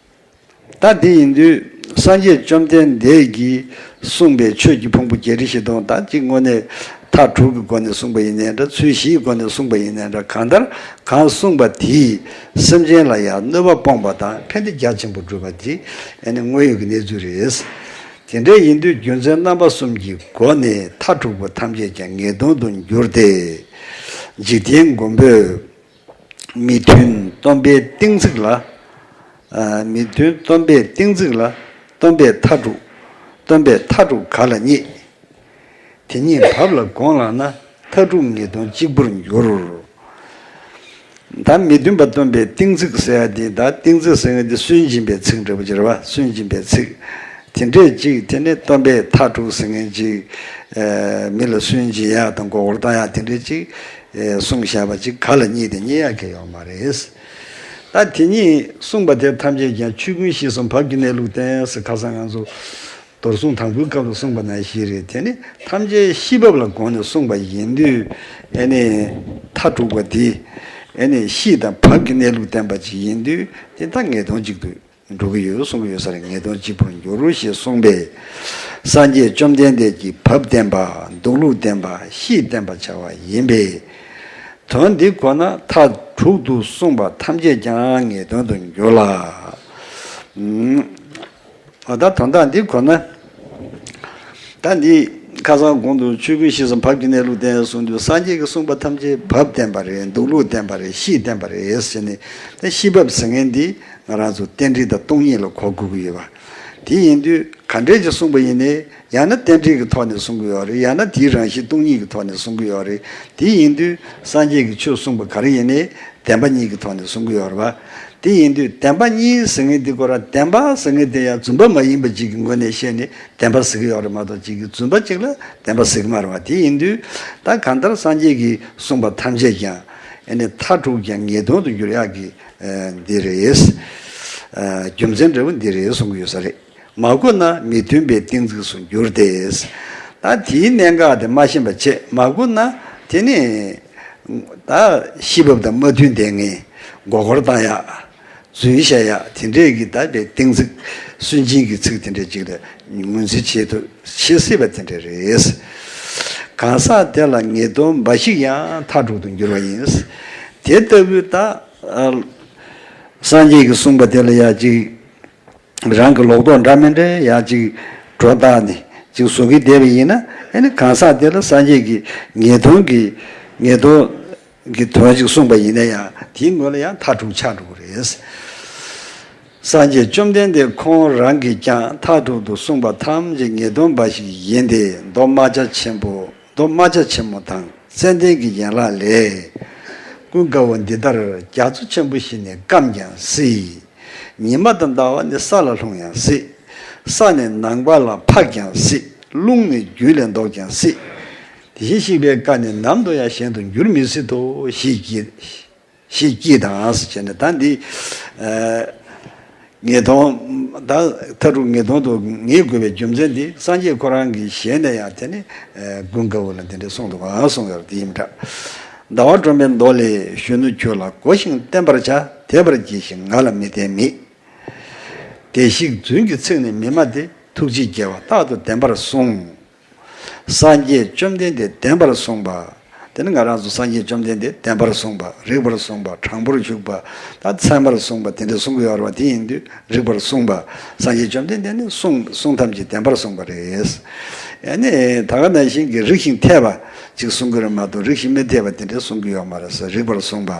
ད་དེ་ཡིན་དུས་སངས་རྒྱས་བཅོམ་ལྡན་འདས་ཀྱིས་གསུངས་པའི་ཆོས་ཀྱི་ཕུང་པོ་བརྒྱད་ཁྲི་བཞི་སྟོང་དང་གཅིག་དངོས་གནས་མཐའ་དྲུག་གི་སྒོ་ནས་གསུངས་པ་ཡིན་ནའི་འདྲ། ཚུལ་བཞིའི་སྒོ་ནས་གསུངས་པ་ཡིན་ནའི་འདྲ། གང་ལྟར་གང་གསུངས་པ་དེས་སེམས་ཅན་ལ་ཡང་གནོད་པ་སྤོང་བ་དང་ཕན་བདེ་རྒྱ་ཆེན་པོ་བསྒྲུབ་པ་དེ་ཨ་ནི་དངོས་ཡོད་ཀྱི་གནས་ཚུལ་རེད། དེ་འདྲ་ཡིན་དུས་རྒྱུ་མཚན་རྣམ་པ་གསུམ་གྱི་སྒོ་ནས་མཐའ་དྲུག་པོ་ཐམས་ཅད་ཀྱང་ངེས་དོན་དུ་འགྱུར་ཏེ། འཇིག་རྟེན་མགོན་པོས་མི་མཐུན་སྟོན་པའི་གཏིང་ཚིགས་ལ། ཨ་མི་མཐུན་སྟོན་པའི་གཏིང་ཚིགས་ལ་སྟོན་པའི་མཐའ་དྲུག་སྟོན་པའི་མཐའ་དྲུག་ག་ལ་རྙེད། དེ་གཉིས་བབ་ལ་དགོངས་ལགས་ན། མཐའ་དྲུག་ངེས་དོན་གཅིག་པུར་འགྱུར། ད་མི་མཐུན་པ་སྟོན་པའི་གཏིང་ཚིགས་ཟེར་ཡ་དེ། ད་གཏིང་ཚིགས་ཟེར་མཁན་དེ་སུན་འབྱིན་པའི་ཚིག་འདྲ་པོ་ཅིག་རེད་བ། སུན་འབྱིན་པའི་ཚིག་དེ་འདྲས་ཅིག་དེ་ནས་སྟོན་པའི་མཐའ་དྲུག་ཟེར་མཁན་ཅིག་ཨ་མི་ལ་སུན་འབྱིན་ཡ་དང་མགོ་སྐོར་བཏང་ཡ་དེ་འདྲས་ཅིག་ཨ་གསུངས་བཞག་པ་ཅིག་ག་ལ་རྙེད་དེ་རྙེད་ཡ་གི་ཡོད་མ་རེད། ད་དེ་ཉིད་གསུངས་པ་དེ་ཐམས་ཅད་ཀྱང་ཆོས་ཀུན་ཤེས་གསུམ་བབ་ཀྱི་གནས་ལུགས་བསྟན་ཟེར། ཁ་སང་ང་ཚོ་རྡོར་གསུང་དང་པོའི་སྐབས་ལ་གསུངས་པ་ནང་བཞིན་རེད། དེ་ནི་ཐམས་ཅད་ཤེས་བབ་ལ་དགོངས་ནས་གསུངས་པ་ཡིན་དུས། ཨེ་ནི་མཐའ་དྲུག་པ་འདི་ཨེ་ནི་ཤེས་དང་བབ་ཀྱི་གནས་ལུགས་བསྟན་པ་ཅིག་ཡིན་དུས། དེ་ད་ངེས་དོན་གཅིག་ཏུ་འགྲོ་གི་ཡོད་གསུང་གི་ཡོད་ས་རེད། ངེས་དོན་གཅིག་པུར་འགྱུར་ཞེས་གསུངས་པས། སངས་རྒྱས་བཅོམ་ལྡན་འདས་ཀྱིས་བབ་བསྟན་པ། འདུག་ལུགས་བསྟན་པ། ཤེས་བསྟན་པ་བྱ་བ་ཡིན་པས། དོན་འདི་གོ་ན་མཐའ་དྲུག་ཏུ་གསུངས་པ་ཐམས་ཅད་ཀྱང་ངེས་དོན་དུ་འགྱུར་ལ། ཨུམ། འོ་ད་དོན་དག་འདི་གོ་ན། ད་འདི་ཁ་སང་གོང་དུ་ཆོས་ཀུན་ཤེས་གསུམ་བབ་ཀྱི་གནས་ལུགས་བསྟན་གསུངས་དུས། སངས་རྒྱས་ཀྱིས་གསུངས་པ་ཐམས་ཅད་བབ་བསྟན་པ་རེད། འདུག་ལུགས་བསྟན་པ་རེད། ཤེས་བསྟན་པ་རེད་ཟེར་ནས། ད་ཤེས་བབ་ཟེར་མཁན་འདི་ང་རང་ཚོ་རྟེན་འབྲེལ་དང་སྟོང་ཉིད་ལ་གོ་དགོས་ཀྱི་ཡོད་པ། དེ་ཡིན་དུས་ག་འདྲས་ཀྱི་གསུངས་པ་ཡིན་ནའི། ཡང་ན་རྟེན་འབྲེལ་གྱི་ཐོག་ནས་གསུང་གི་ཡོད་རེད། ཡང་ན་དེའི་རང་བཞིན་སྟོང་ཉིད་ཀྱི་ཐོག་ནས་གསུང་གི་ཡོད་རེད། དེ་ཡིན་དུས་སངས་རྒྱས་ཀྱིས་ཆོས་གསུངས་པ་ག་རེ་ཡིན་ནའི་བདེན་པ་གཉིས་ཀྱི་ཐོག་ནས་གསུང་གི་ཡོད་རེད་པ། དེ་ཡིན་དུས་བདེན་པ་གཉིས་ཟེར་མཁན་དེ་ཁོ་རང་བདེན་པ་ཟེར་མཁན་དེ་ཡང་རྫུན་པ་མ་ཡིན་པ་ཅིག་གི་ངོས་ནས་བཤད་ནས་བདེན་པ་ཟེར་གི་ཡོད་རེད་མ་གཏོགས། གཅིག་གིས་རྫུན་པ་གཅིག་ལ་བདེན་པ་ཟེར་གི་མ་རེད་པ། དེ་ཡིན་དུས་ད་གང་ལྟར་སངས་རྒྱས་ཀྱིས་གསུངས་པ་ཐམས་ཅད་ཀྱང་ཨེ་ནི་མཐའ་དྲུག་ཀྱང་ངེས་དོན་དུ་འགྱུར་ཡག་གི་ཨ་འདི་རེད། ཨ་རྒྱུ་མཚན་འདྲ་བོ་འདི་རེད་གསུང་གི་ཡོད་ས་རེད། མ་གོ་ན་མི་མཐུན་པའི་གཏན་ཚིགས་སུ་འགྱུར་ཏེ། ད་དེའི་གནད་འགག་དེ་མ་ཤེས་པ་བྱས། མ་གོ་ན་དེ་ནི་ད་ཤེས་བབ་དང་མ་མཐུན་བསྡད་མཁན། མགོ་སྐོར་བཏང་ཡག་རྫུན་བཤད་ཡག་དེ་འདྲས་ཀྱི་ད་པའི་གཏན་ཚིགས། སུན་འབྱིན་གྱི་ཚིག་དེ་འདྲས་ཅིག་ལ་ངོས་འཛིན་བྱེད་དུ་བྱེད་སྲིད་པ་དེ་འདྲས་རེད། གང་ཟག་དེ་ལ་ངེས་དོན་འབའ་ཞིག་ཡང་མཐའ་དྲུག་ཏུ་འགྱུར་བ་ཡིན། དེ་ལྟ་བུའི་ད་ཨ་སངས་རྒྱས་ཀྱིས་གསུངས་པ་དེ་ལ་ཡང་ཅིག་རང་གི་ལོག་རྟོག་འདྲ་མི་འདྲ་ཡང་ཅིག་སྒྲོ་བཏགས་ནས་ཅིག་བཟོ་གི་བསྡད་པ་ཡིན་ན། ཨ་ནི་གང་ཟག་དེ་ལ་སངས་རྒྱས་ཀྱིས་ངེས་དོན་གྱི་ངེས་དོན་གྱི་དོན་ཅིག་གསུངས་པ་ཡིན་ན་ཡང་། དེའི་ངོས་ལ་ཡང་མཐའ་དྲུག་ཆགས་འགྲོ་གི་རེད། སངས་རྒྱས་བཅོམ་ལྡན་འདས་ཁོང་རང་གིས་ཀྱང་མཐའ་དྲུག་ཏུ་གསུངས་པ་ཐམས་ཅད་ངེས་དོན་འབའ་ཞིག་ཡིན་ཏེ། མདོ་རྨ་བྱ་ཆེན་པོ། མདོ་རྨ་བྱ་ཆེན་མོ་དང་ཙནྡན་གྱི་ཡན་ལག་ལས། ཀུན་དགའ་བོ་འདི་ལྟར་རྒྱ་མཚོ་ཆེན་པོ་ཞིག་ནི་སྐམ་ཀྱང་སྲིད། ཉི་མ་དང་ཟླ་བ་ནི་ས་ལ་ལྷུང་ཡང་སྲིད། ས་ནི་ནང་པ་ལ་འཕགས་ཀྱང་སྲིད། རླུང་ནི་རྒྱུན་ལས་ལྡོག་ཀྱང་སྲིད། དེ་བཞིན་གཤེགས་པའི་བཀའ་ནི་ནམ་དུ་ཡང་གཞན་དུ་འགྱུར་མི་སྲིད་དོ་ཞེས་བགྱི། ཞེས་བགྱིས་དང་ཟེར་བྱས་ནས། ད་འདི་ཨ་ངེས་དོན། ད་མཐའ་དྲུག་ངེས་དོན་དུ་ངེས་དགོས་པའི་རྒྱུ་མཚན་འདི་སངས་རྒྱས་ཁོ་རང་གི་ཞལ་ནས་ཡང་དེ་ནི་ཨ་ཀུན་དགའ་བོ་ལ་འདི་འདྲ་གསུངས་འདུག་ག་གསུངས་ཡོད་རེད། དེ་ཡིན་འདྲ། ཟླ་བ་སྒྲོན་མའི་མདོ་ལས། གཞོན་ནུ་ཁྱོད་ལ་གོ་ཞིང་བསྟེན་པར་བྱ། དད་པར་གྱིས་ཤིག་ང་ལ་མི་བསྟེན་མེད། བདེ་གཤེགས་རྫུན་གྱི་ཚིག་ནི་མི་སྨྲ་སྟེ། ཐུགས་རྗེས་དགྱེས་པ་རྟག་ཏུ་བདེན་པར་གསུངས། སངས་རྒྱས་བཅོམ་ལྡན་འདས་བདེན་པར་གསུངས་པ། དེ་ནི་ང་རང་ཚོ་སངས་རྒྱས་བཅོམ་ལྡན་འདས་བདེན་པར་གསུངས་པ། རིགས་པར་གསུངས་པ། དྲང་པོར་བཞུགས་པ། ད་ཚད་མར་གསུངས་པ། དེ་འདྲ་གསུང་གི་ཡོད་རེད་པ། དེ་ཡིན་དུས་རིགས་པར་གསུངས་པ། སངས་རྒྱས་བཅོམ་ལྡན་འདས་ནི་གསུང་གསུང་ཐམས་ཅད་བདེན་པར་གསུངས་པ་རེད། ཨ་ནི་ད་ག་ནང་བཞིན་གྱི་རིགས་ཤིང་འཐད་པ་ཅིག་གསུང་གི་རེད་མ་གཏོགས། རིགས་ཤིང་མི་འཐད་པ་དེ་འདྲ་གསུང་གི་ཡོད་མ་རེད་ཟེར། རིགས་པར་གསུངས་པ།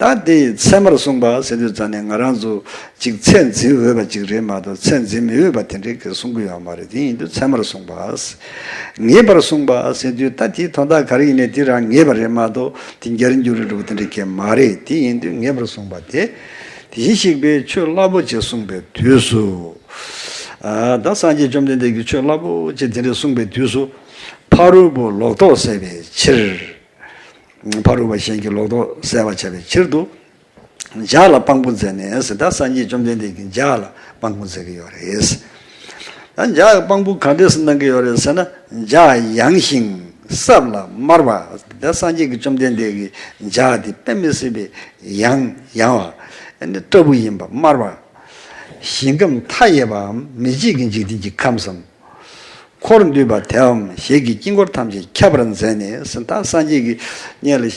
ད་དེ་ཚད་མར་གསུངས་པ་ཟེར་དུས་ཙམ་ནས་ང་རང་ཚོ་ཅིག་ཚད་འཛིན་འོས་པ་ཅིག་རེད་མ་གཏོགས། ཚད་འཛིན་མི་འོས་པ་དེ་འདྲའི་གི་གསུང་གི་ཡོད་མ་རེད། དེ་ཡིན་དུས་ཚད་མར་གསུངས་པ། ངེས་པར་གསུངས་པ་ཟེར་དུས་ད་དེའི་དོན་དག་ག་རེ་ཡིན་ནའི་དེ་རང་ངེས་པ་རེད་མ་གཏོགས། དེ་འགལ་འགྱུར་རེ་འགྲོ་དེ་འདྲའི་གི་མ་རེད། དེ་ཡིན་དུས་ངེས་པར་གསུངས་པ་དེ། དེ་བཞིན་གཤེགས་པས་ཆོས་རླབས་པོ་ཆེ་གསུངས་པའི་དུས་སུ། ཨ་ད་སངས་རྒྱས་བཅོམ་ལྡན་འདས་ཀྱིས་ཆོས་རླབས་པོ་ཆེ་དེ་འདྲ་གསུངས་པའི་དུས་སུ། ཕ་རོལ་པོ་ལོག་རྟོག་སེལ་བའི་ཕྱིར། ཕ་རོལ་པོ་གཞན་གྱི་ལོག་རྟོག་སེལ་བར་བྱ་བའི་ཕྱིར་དུ། ལྗགས་ལ་དཔང་པོ་མཛད་ནས་ཟེར། ད་སངས་རྒྱས་བཅོམ་ལྡན་འདས་ཀྱིས་ལྗགས་ལ་དཔང་པོ་མཛད་ཀྱི་ཡོད་རེད། ད་ལྗགས་ཀྱི་དཔང་པོ་ག་འདྲས་སུ་གནང་གི་ཡོད་རེད་ཟེར་ན། ལྗགས་ཡང་ཞིང་སྲབ་ལ་དམར་བ། ད་སངས་རྒྱས་ཀྱི་བཅོམ་ལྡན་འདས་ཀྱི་ལྗགས་དེ་དཔེ་མི་སྲིད་པའི་ཡང་ཡང་བ། ཨ་ནི་སྲབ་པོ་ཡིན་པ་དམར་བ། ཞིང་ཁམས་མཐའ་ཡས་པའམ་མི་མཇེད་ཀྱི་འཇིག་རྟེན་གྱི་ཁམས་སམ། འཁོར་འདུས་པ་དེའམ་ཞལ་གྱི་དཀྱིལ་འཁོར་ཐམས་ཅད་ཁྱབ་པར་མཛད་ནས་ཟེར། ད་སངས་རྒྱས་ཀྱིས་སྔོན་ལ་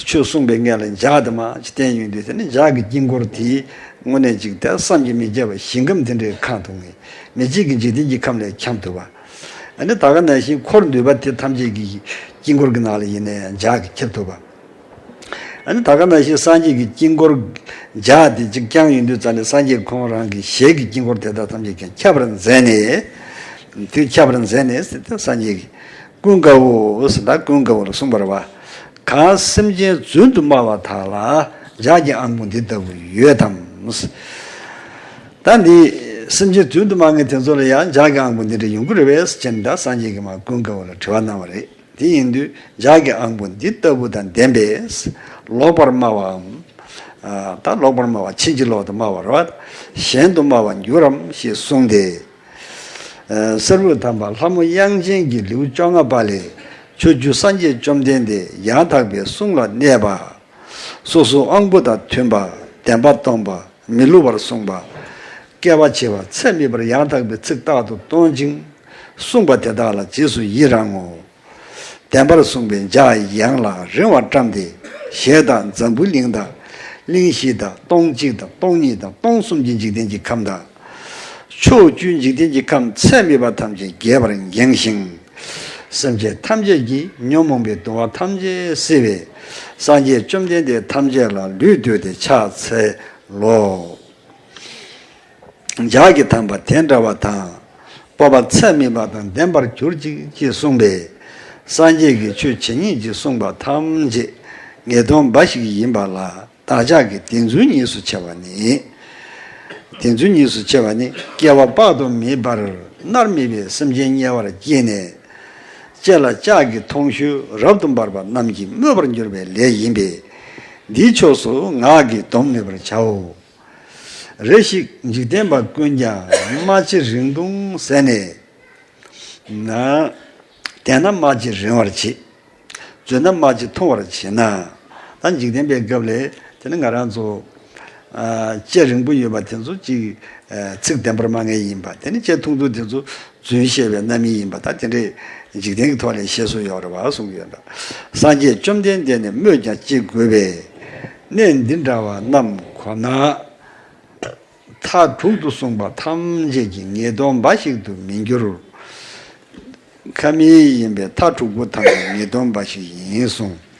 ཆོས་གསུངས་པའི་སྔོན་ལ་ལྗགས་དེ་མར་ཅིག་བསྟན་ཡོང་དུས། དེ་ནི་ལྗགས་ཀྱི་དཀྱིལ་འཁོར་དེའི་དངོས་གནས་ཅིག་ད་བསམ་གྱིས་མི་ཁྱབ་པ་ཞིང་ཁམས་དེ་འདྲའི་ཁམས་དང་། མི་མཇེད་ཀྱི་འཇིག་རྟེན་གྱི་ཁམས་ལས་ཁྱབ་ཐུབ་པ། ཨ་ནི་ད་ག་ནང་བཞིན་འཁོར་འདུས་པ་དེ་ཐམས་ཅད་ཀྱི་དཀྱིལ་འཁོར་གྱི་ནང་ལ་ཡིན་ན་ཡང་ལྗགས་ཀྱིས་ཁྱབ་ཐུབ་པ། ཨ་ནི་ད་ག་ནང་བཞིན་སངས་རྒྱས་ཀྱི་དཀྱིལ་འཁོར་ལྗགས་དེ་གཅིག་བརྐྱངས་ཡོང་དུས་ཙམ་ནས། སངས་རྒྱས་ཁོང་རང་གི་ཞལ་གྱི་དཀྱིལ་འཁོར་དེ་དག་ཐམས་ཅད་ཀྱང་ཁྱབ་པར་མཛད་ནས། དེ་ཁྱབ་པར་མཛད་ནས་ཟེར་ཏེ། སངས་རྒྱས་ཀྱིས་ཀུན་དགའ་བོ་ཟེར། ད་ཀུན་དགའ་བོ་ལ་གསུངས་པ་རེད་པ། གང་སེམས་ཅན་རྫུན་དུ་སྨྲ་བ་དག་ལ་ལྗགས་ཀྱི་དབང་པོ་འདི་ལྟ་བུ་ཡོད་དམ། ད་འདི་སེམས་ཅན་རྫུན་དུ་སྨྲ་མཁན་དེ་ཚོ་ལ་ཡང་ལྗགས་ཀྱི་དབང་པོ་འདི་འདྲ་ཡོང་གི་རེད་པས་ཟེར་ནས། ད་སངས་རྒྱས་ཀྱིས་མར་ཀུན་དགའ་བོ་ལ་དྲི་བ་གནང་བ་རེད། དེ་ཡིན་དུས་ལྗགས་ཀྱི་དབང་པོ་འདི་ལྟ་བུ་དང་ལྡན་པས། ལོག་པར་སྨྲ་བའམ། ད་ལོག་པར་སྨྲ་བ་ཕྱིན་ཅི་ལོག་ཏུ་སྨྲ་བ་རེད་བ། གཞན་དུ་སྨྲ་བར་འགྱུར་རམ་ཞེས་གསུངས་ཏེ། ཨ་གསེར་འོད་དམ་པ་ལྷ་མོ་དབྱངས་ཅན་གྱིས་ལེའུ་བཅོ་ལྔ་པ་ལས་ཕྱོགས་བཅུའི་སངས་རྒྱས་བཅོམ་ལྡན་འདས་ཡང་དག་པའི་གསུང་ལ་གནས་པ། སོ་སོའི་དབང་པོ་དང་མཐུན་པ། བདེན་པ་སྟོང་པ། མི་བསླུ་བར་གསུངས་པ། བསྐལ་པ་བྱེ་བ་ཚད་མེད་པར་ཡང་དག་པའི་ཚིག་རྟག་ཏུ་སྟོན་ཅིང་གསུངས་པ་དེ་དག་ལ་རྗེས་སུ་ཡི་རང་ངོ་། བདེན་པར་གསུངས་པའི་ལྗགས་ཡངས་ལ་རིང་བ་བཀྲམ་སྟེ། ཞལ་དང་འཛམ་བུའི་གླིང་དང་། གླིང་བཞི་དང་། སྟོང་གཅིག་དང་། སྟོང་གཉིས་དང་། སྟོང་གསུམ་གྱི་འཇིག་རྟེན་གྱི་ཁམས་དང་། ཕྱོགས་བཅུའི་འཇིག་རྟེན་གྱི་ཁམས་ཚད་མེད་པ་ཐམས་ཅད་རྒྱས་པར་འགེངས་ཤིང་། སེམས་ཅན་ཐམས་ཅད་ཀྱི་ཉོན་མོངས་པའི་གདུང་བ་ཐམས་ཅད་སེལ་བའི་སངས་རྒྱས་བཅོམ་ལྡན་འདས་ཐམས་ཅད་ལ་ལུས་བཏུད་དེ་ཕྱག་འཚལ་ལོ། ལྗགས་ཀྱི་དམ་པ་དེ་འདྲ་བ་དང་། སྤོབས་པ་ཚད་མེད་པ་དང་ལྡན་པར་གྱུར་ཅིག་ཅེས་གསུངས་པས། སངས་རྒྱས་ཀྱི་ཆོས་ཇི་སྙེད་ཅིག་གསུངས་པ་ཐམས་ཅད་ངེས་དོན་འབའ་ཞིག་ཡིན་པ་ལ། བདག་ཅག་གིས་དེ་ཚོ་གཉིས་སུ་ཕྱེ་བ་ནི། དེ་ཚོ་གཉིས་སུ་ཕྱེ་བ་ནི། སྐྱེ་བ་དཔག་ཏུ་མེད་པར་མནར་མེད་པའི་སེམས་ཅན་དམྱལ་བར་སྐྱེས་ནས། ལྕེ་ལ་ལྕགས་ཀྱི་ཐོང་གཤོལ་རབ་ཏུ་འབར་བ་རྣམས་ཀྱིས་སྨོད་པར་འགྱུར་བའི་ལས་ཡིན་པས། འདིའི་ཕྱོགས་སུ་ངག་གིས་སྡོམ་མེད་པར་བྱའོ། རེ་ཞིག་འཇིག་རྟེན་པ་ཀུན་ཀྱང་རྨ་ཆུ་རིང་ཐུང་ཟད་ནས་ན། བལྟས་ན་རྨ་ཆུ་རིང་བར་བྱེད། འཛུལ་ན་རྨ་ཆུ་ཐུང་བར་བྱེད་ན། ད་འཇིག་རྟེན་པའི་སྐབས་ལས་དེ་ནི་ང་རང་ཚོ་ཨ་ལྕེ་རིང་པོ་ཡོད་པ་དེ་ཚོ་ཅིག་ཨ་ཚིག་བདེན་པར་སྨྲ་མཁན་ཡིན་པ། དེ་ནི་ལྕེ་ཐུང་ཐུང་དེ་ཚོ་རྫུན་བཤད་པའི་རྣམ་སྨིན་ཡིན་པ། ད་དེ་འདྲའི་འཇིག་རྟེན་གྱི་ཐོག་ལས་བཤད་སྲོལ་ཡོད་རེད་བ་གསུང་གི་ཡོད་འདྲ། སངས་རྒྱས་བཅོམ་ལྡན་འདས་ནི་སྨོས་ཀྱང་ཅི་དགོས་པས། གནས་འདི་འདྲ་བ་རྣམས་ཁོ་ན། མཐའ་དྲུག་ཏུ་གསུངས་པ་ཐམས་ཅད་ཀྱི་ངེས་དོན་འབའ་ཞིག་ཏུ་མི་འགྱུར། ཁ་མིག་ཡིན་པས་མཐའ་དྲུག་པོ་ཐམས་ཅད་ངེས་དོན་འབའ་ཞིག་ཡིན་གསུངས།